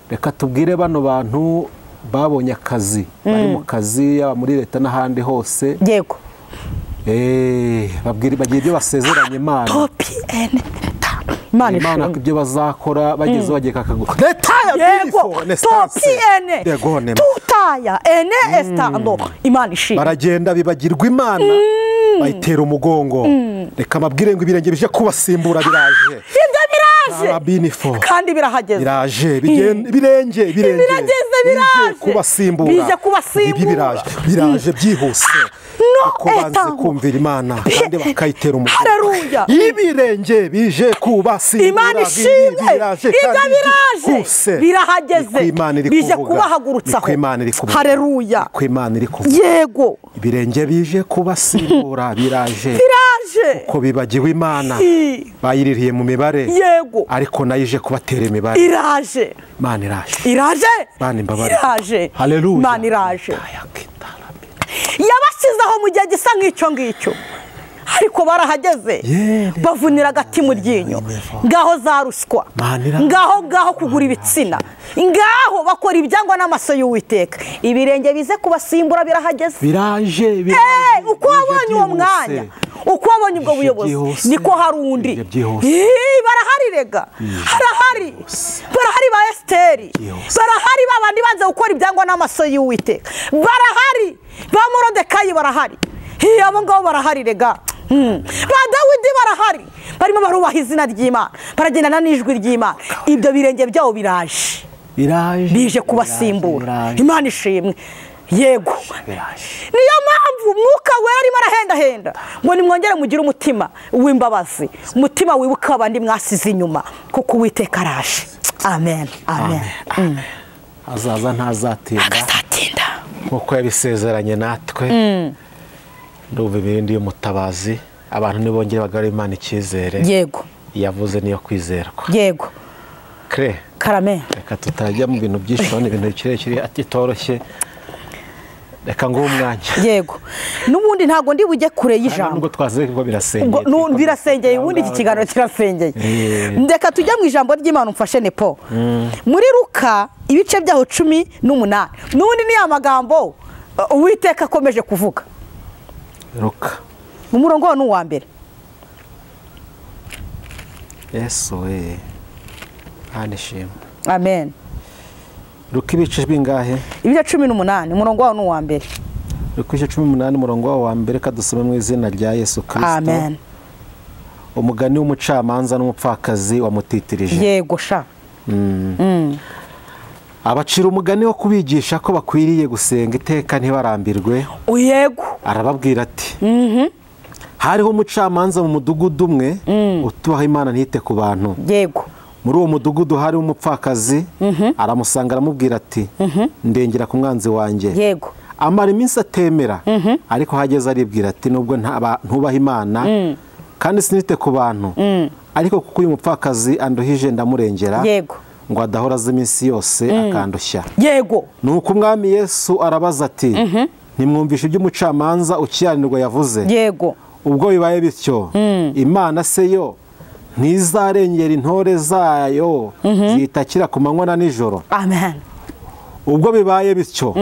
Reka tubwire bano bantu babonye akazi, bari mu kazi yaba muri leta n'ahandi hose. Yego. Babwira bagira ibyo basezeranye Imana. Imana ibyo bazakora bageze bagiye kakagura. Baragenda bibagirwa Imana, bayitera umugongo. Reka mabwire ngo ibirenge bije kubasimbura biraje. Ibyo biraje. Kandi birahageze. Biraje, ibirenge biraje kubasimbura. Bije kubasimbura. Biraje byihuse. Kuko banze kumvira Imana kandi bakayitera umugongo. Haleluya. Ibirenge bije kubasimbura. Imana ishimwe. Ibyo biraje. Birahageze. Bije kubahagurutsaho. Haleluya. Yego. Ibirenge bije kubasimbura biraje. Biraje. Kuko bibagiwe Imana. Bayiririye mu mibare. Yego. Ariko nayo ije kubatera imibare. Iraje. Imana iraje. Iraje. Imana imbabare. Iraje. Haleluya. Imana iraje. Yabashyizeho mu gihe gisa nk'icyo ngicyo, ariko barahageze bavunira agati mu ryinyo. Ngaho za ruswa, ngaho ngaho kugura ibitsina, ngaho bakora ibyangwa n'amaso y'Uwiteka. Ibirenge bize kubasimbura birahageze. Biraje. Uko wabonye uwo mwanya, Uko wabonye ubwo buyobozi niko hari undi. Barahari rega, harahari, barahari ba Esiteri, barahari babandi banze gukora ibyangwa n'amaso y'Uwiteka, barahari ba Morodekayi, barahari abo ngabo, barahari rega ba Dawidi, barahari, barimo barubaha izina ry'Imana, baragendana n'ijwi ry'Imana. Ibyo birenge byabo biraje, bije kubasimbura. Imana ishimwe. Yego, niyo mpamvu Mwuka Wera arimo arahendahenda ngo nimwongere mugire umutima w'imbabazi, umutima wibuka abandi mwasize inyuma, kuko Uwiteka araje. Amen, amen. Azaza ntazatinda nkuko yabisezeranye natwe. Ndumva ibindi y'umutabazi, abantu nibongere bagarure Imana icyizere. Yego, yavuze niyo kwizerwa. Yego. Kre karame, reka tutajya mu bintu byinshi, ni ibintu kirekire atitoroshye. Reka ngo umwanya. Yego, n'ubundi ntago ndi bujye kure y'ijambo. Nubwo twazeye ko birasengeye. Birasengeye, ubundi iki kiganiro kirasengeye. Ndeka tujya mu ijambo ry'Imana umfashe nepo. Muri Luka ibice byaho 18. N'ubundi ni amagambo Uwiteka akomeje kuvuga. Luka. Umurongo ni uwa mbere. Yesu we. Anishimwe. Amen. Luka ibice bingahe? Ibice 18, umurongo wawo ni uwa mbere. Luka ibice 18, umurongo wawo wa mbere, kadusome mu izina rya Yesu Kristo. Amen. Umugani w'umucamanza n'umupfakazi wamutitirije. Yego sha. Abacira umugani wo kubigisha ko bakwiriye gusenga iteka ntibarambirwe. Yego. Arababwira ati: Hariho umucamanza mu mudugudu umwe utubaha Imana ntite ku bantu. Yego. Muri uwo mudugudu hari umupfakazi, aramusanga aramubwira ati: ndengera ku mwanzi wanjye. Yego. Amara iminsi atemera, ariko hageze aribwira ati: nubwo ntubaha Imana kandi sinite ku bantu, ariko kuko uyu mupfakazi anduhije ndamurengera. Yego. Ngo adahora aza iminsi yose akandushya. Yego. Nuko Umwami Yesu arabaza ati: ntimwumvishe ibyo umucamanza ukiranirwa yavuze? Yego. Ubwo bibaye bityo, Imana se yo ntizarengera intore zayo zitakira ku manywa na nijoro? Amen. Ubwo bibaye bityo,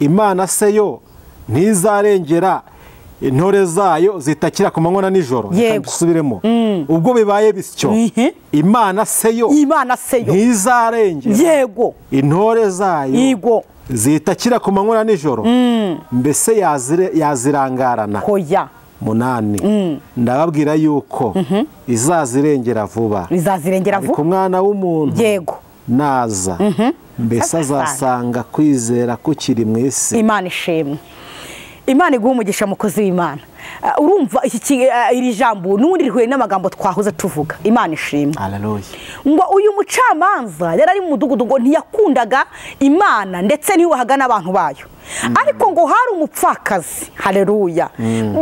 Imana se yo ntizarengera intore zayo zitakira ku manywa na nijoro? Reka dusubiremo. Ubwo bibaye bityo, Imana se yo ntizarengera, yego, intore zayo zitakira ku manywa na nijoro, mbese yazirangarana? Hoya. 8. Ndababwira yuko izazirengera vuba. Izazirengera vuba. Ariko Umwana w'umuntu, yego, naza, mbese azasanga kwizera kukiri mu isi? Imana ishimwe. Imana iguha umugisha, mukozi w'Imana. Urumva iri jambo n'ubundi rihuye n'amagambo twahoze tuvuga. Imana ishimwe. Haleluya. Ngo uyu mucamanza yari ari mu mudugudu, ngo ntiyakundaga Imana ndetse ntiyubahaga n'abantu bayo. Ariko ngo hari umupfakazi, haleluya,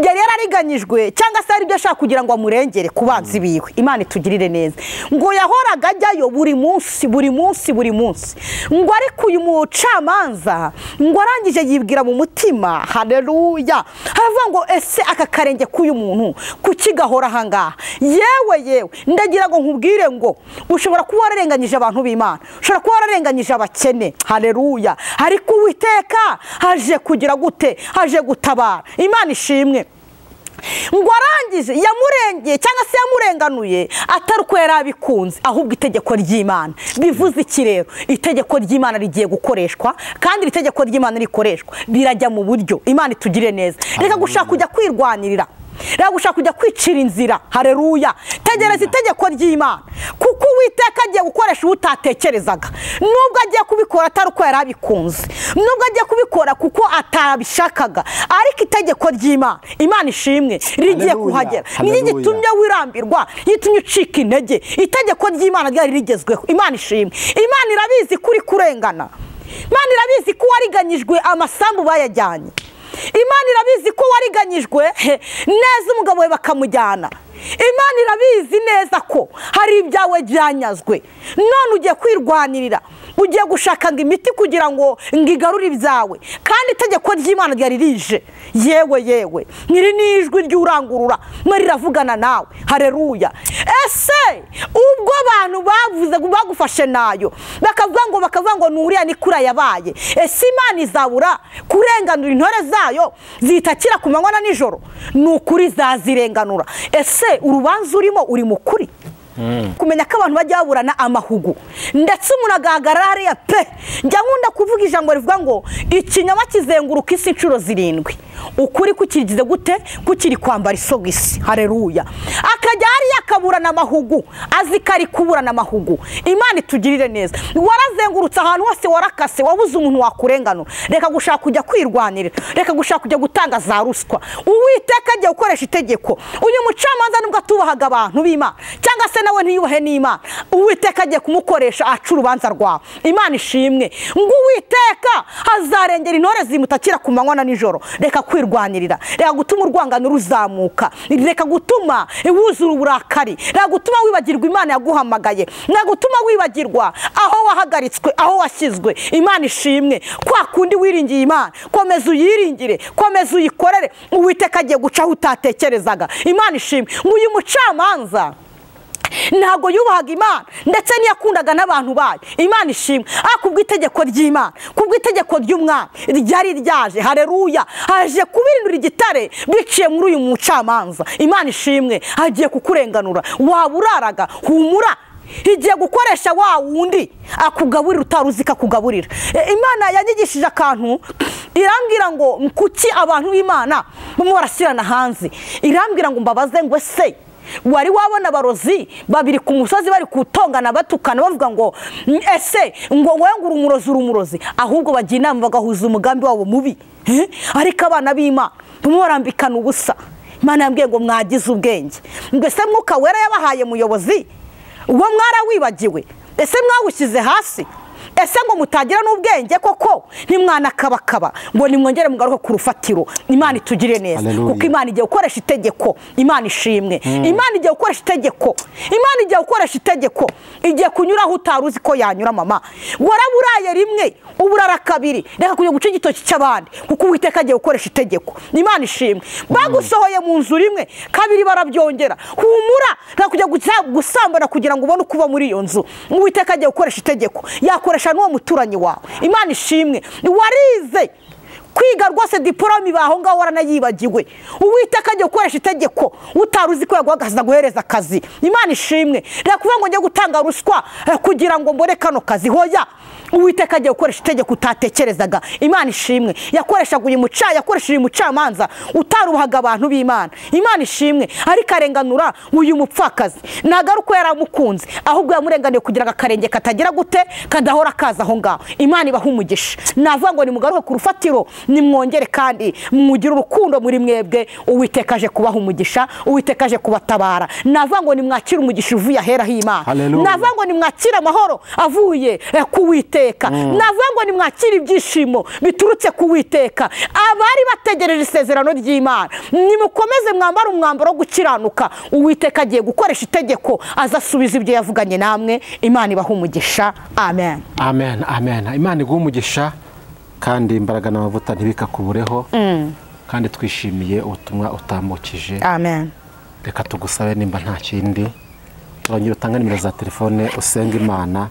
yari yarariganyijwe cyangwa se hari ibyo ashaka kugira ngo amurengere ku banzi biwe. Imana itugirire neza. Ngo yahoraga ajyayo buri munsi, buri munsi, buri munsi. Ngo ariko uyu mucamanza ngo arangije yibwira mu mutima, haleluya, aravuga ngo ese aka karenge k'uyu muntu kuki gahora ahangaha? Yewe yewe, ndagira ngo nkubwire ngo ushobora kuba wararenganyije abantu b'Imana, ushobora kuba wararenganyije abakene, haleluya, ariko Uwiteka haje kugira gute? Haje gutabara. Imana ishimwe. Ngo arangije yamurengeye cyangwa se yamurenganuye atari uko yari abikunze, ahubwo itegeko ry'Imana. Bivuze iki rero? Itegeko ry'Imana rigiye gukoreshwa, kandi iri tegeko ry'Imana rikoreshwa birajya mu buryo. Imana itugire neza. Reka gushaka kujya kwirwanirira, reka gushaka kujya kwicira inzira, haleluya. Tegereza itegeko ry'Imana, kuko Uwiteka agiye gukoresha utatekerezaga. Nubwo agiye kubikora atari uko yari abikunze, nubwo agiye kubikora kuko atabishakaga, ariko itegeko ry'Imana, Imana ishimwe, rigiye kuhagera. Niyo gitumye wirambirwa, yitumye ucika intege. Itegeko ry'Imana ryari rigezweho. Imana ishimwe. Imana irabizi kuri kurengana. Imana irabizi ko wariganyijwe amasambu bayajyanye. Imana irabizi ko wariganyijwe neza umugabo we bakamujyana. Imana irabizi neza ko hari ibyawe byanyazwe, none ugiye kwirwanirira. Ugiye gushaka ngo imiti kugira ngo ngigarure ibyawe, kandi itegeko ry'Imana ryari rije. Yewe yewe, nyiri n'ijwi ry'urangurura mwe riravugana nawe. Haleluya. Ese ubwo abantu bavuze bagufashe nayo bakavuga ngo nuriya ni kura yabaye, ese Imana izabura kurenganura intore zayo zitakira ku manywa na nijoro? Ni ukuri zazirenganura. Ese urubanza urimo uri mukuri? Kumenya ko abantu bajya baburana amahugu, ndetse umuntu agahagarara hariya pe. Njya nkunda kuvuga ijambo rivuga ngo ikinyoma kizenguruka isi inshuro 7, ukuri kukigize gute? Kukiri kwambara isogisi. Haleluya. Akajya hariya akaburana amahugu, azi ko ari kuburana amahugu. Imana itugirire neza. Warazengurutse ahantu hose, warakase, wabuze umuntu wakurenganura. Reka gushaka kujya kwirwanirira, reka gushaka kujya gutanga za ruswa. Uwiteka agiye gukoresha itegeko. Uyu mucamanza nubwo atubahaga abantu b'Imana cyangwa se nawe ntiyubahe n'Imana, Uwiteka agiye kumukoresha aca urubanza rwawe. Imana ishimwe. Ngo Uwiteka azarengera intore zimutakira ku manywa na nijoro. Reka kwirwanirira, reka gutuma urwangano ruzamuka, reka gutuma wuzura uburakari, reka gutuma wibagirwa Imana yaguhamagaye, reka gutuma wibagirwa aho wahagaritswe, aho washyizwe. Imana ishimwe. Kwa kundi wiringiye Imana, komeza uyiringire, komeza uyikorere. Uwiteka agiye guca aho utatekerezaga. Imana ishimwe. Ngo uyu mucamanza ntabwo yubahaga Imana, ndetse ntiyakundaga n'abantu bayo. Imana ishimwe. Kubw'itegeko ry'Imana, kubw'itegeko ry'umwami ryari ryaje. Haleluya. Aje kubirindura igitare biciye muri uyu mucamanza. Imana ishimwe. Agiye kukurenganura. Waba uraraga, humura, igiye gukoresha wa wundi akugaburira utari uzi ko akugaburira. Imana yanyigishije akantu, irambwira ngo kuki abantu b'Imana bamwe barashyirana hanze. Irambwira ngo mbabaze ngo ese wari wabona abarozi babiri ku musozi bari kutongana batukana bavuga ngo ese ngo wowe ngo uri umurozi, ahubwo bagira inama bagahuza umugambi wabo mubi. Ariko abana b'Imana bamwe barambikana ubusa. Imana yambwiye ngo mwagize ubwenge, mbese Mwuka Wera yabahaye muyobozi, uwo mwarawibagiwe? Ese mwawushyize hasi? Ese ngo mutagira n'ubwenge koko? Ntimwanakabakaba ngo nimwongere mugaruke ku rufatiro. Imana itugire neza, kuko Imana igiye gukoresha itegeko. Imana ishimwe. Imana igiye gukoresha itegeko. Imana igiye gukoresha itegeko. Igiye kunyura aho utari uzi ko yanyura. Mama, waraburaye rimwe, uburara kabiri, reka kujya guca igitoki cy'abandi, kuko Uwiteka agiye gukoresha itegeko. Imana ishimwe. Bagusohoye mu nzu rimwe, kabiri barabyongera. Humura, reka kujya gusambana kugira ngo ubone uko uba muri iyo nzu. Uwiteka agiye gukoresha itegeko. Yakoresha n'uwo muturanyi wawe. Imana ishimwe. Warize kwiga rwose diporome baho ngaho waranayibagiwe. Uwiteka agiye gukoresha itegeko utari uzi ko yaguhagaza guhereza akazi. Imana ishimwe. Reka kuvuga ngo njye gutanga ruswa kugira ngo mbone kano kazi. Hoya, Uwiteka agiye gukoresha itegeko utatekerezaga. Imana ishimwe. Yakoreshaga uyu yakoresheje umucamanza utarubahaga abantu b'Imana. Imana ishimwe. Ariko arenganura uyu mupfakazi. Ntabwo ari uko yaramukunze, ahubwo yamurenganiye kugira ngo akarenge katagira gute, kadahora kaza aho ngaho. Imana ibaha umugisha. Navuga ngo nimugaruke ku rufatiro, nimwongere kandi mugire urukundo muri mwebwe. Uwiteka aje kubaha umugisha, Uwiteka aje kubatabara. Navuga ngo nimwakire umugisha uvuye ahera h'Imana. Navuga ngo nimwakire amahoro avuye ku Uwiteka. Navuga ngo nimwakire ibyishimo biturutse ku Uwiteka. Abari bategereje isezerano ry'Imana, nimukomeze mwambare umwambaro wo gukiranuka. Uwiteka agiye gukoresha itegeko, azasubiza ibyo yavuganye namwe. Imana ibaha umugisha. Amen. Amen. Amen. Imana iguhe umugisha kandi imbaraga n'amavuta ntibikakubureho. Kandi twishimiye ubutumwa utambukije. Amen. Reka tugusabe nimba nta kindi, urongera utanga nimero za telefone usenga Imana.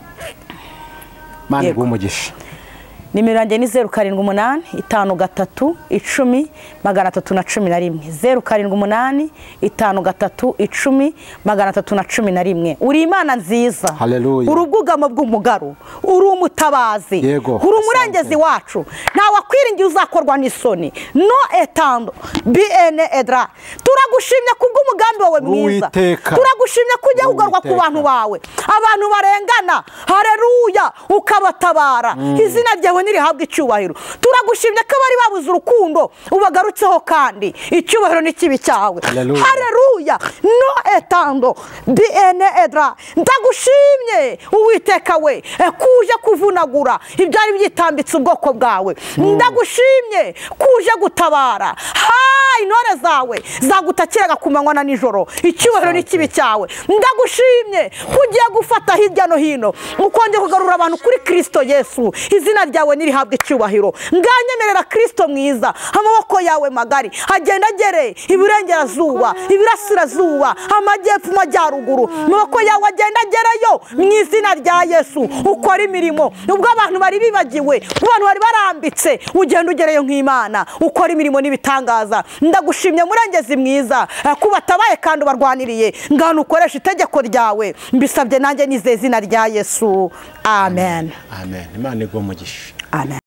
Imana iguhe umugisha. Nimero yanjye ni 078 53 10 311. 078 53 10 311. Uri Imana nziza. Haleluya. Uri ubwugamo bw'umugaru, uri umutabazi, uri umurengezi wacu. Nta wakwiringiye uzakorwa n'isoni. No etando bn edra. Turagushimye kubw'umugambi wawe mwiza. Turagushimye kujya ugarwa ku bantu bawe, abantu barengana. Haleluya, ukabatabara. Izina ryawe nirihabwa icyubahiro. Turagushimye ko bari babuze urukundo ubagarutseho, kandi icyubahiro n'ikibi cyawe. Haleluya. No etando bn edra. Ndagushimye Uwiteka we kuje kuvunagura ibyari byitambitse ubwoko bwawe. Ndagushimye kuje gutabara. intore zawe zagutakiraga ku manywa na nijoro. Icyubahiro n'ikibi cyawe. Ndagushimye ko ugiye gufata hirya no hino, ukongera kugarura abantu kuri Kristo Yesu. Izina ryawe nirihabwe icyubahiro. Nganyemerera Kristo mwiza, amaboko yawe magari agenda agere iburengerazuba, ibirasirazuba, amajyepfo, amajyaruguru. Amaboko yawe agenda agerayo mu izina rya Yesu. Ukora imirimo ubwo abantu bari bibagiwe, abantu bari barambitse, ugenda ugereyo nk'Imana, ukora imirimo n'ibitangaza. Ndagushimye murengezi mwiza, kubatabaye kandi ubarwaniriye. Ngano ukoresha itegeko ryawe, mbisabye nanjye nizeye izina rya Yesu. Amen. Amen. Imana iguhe umugisha. Amen.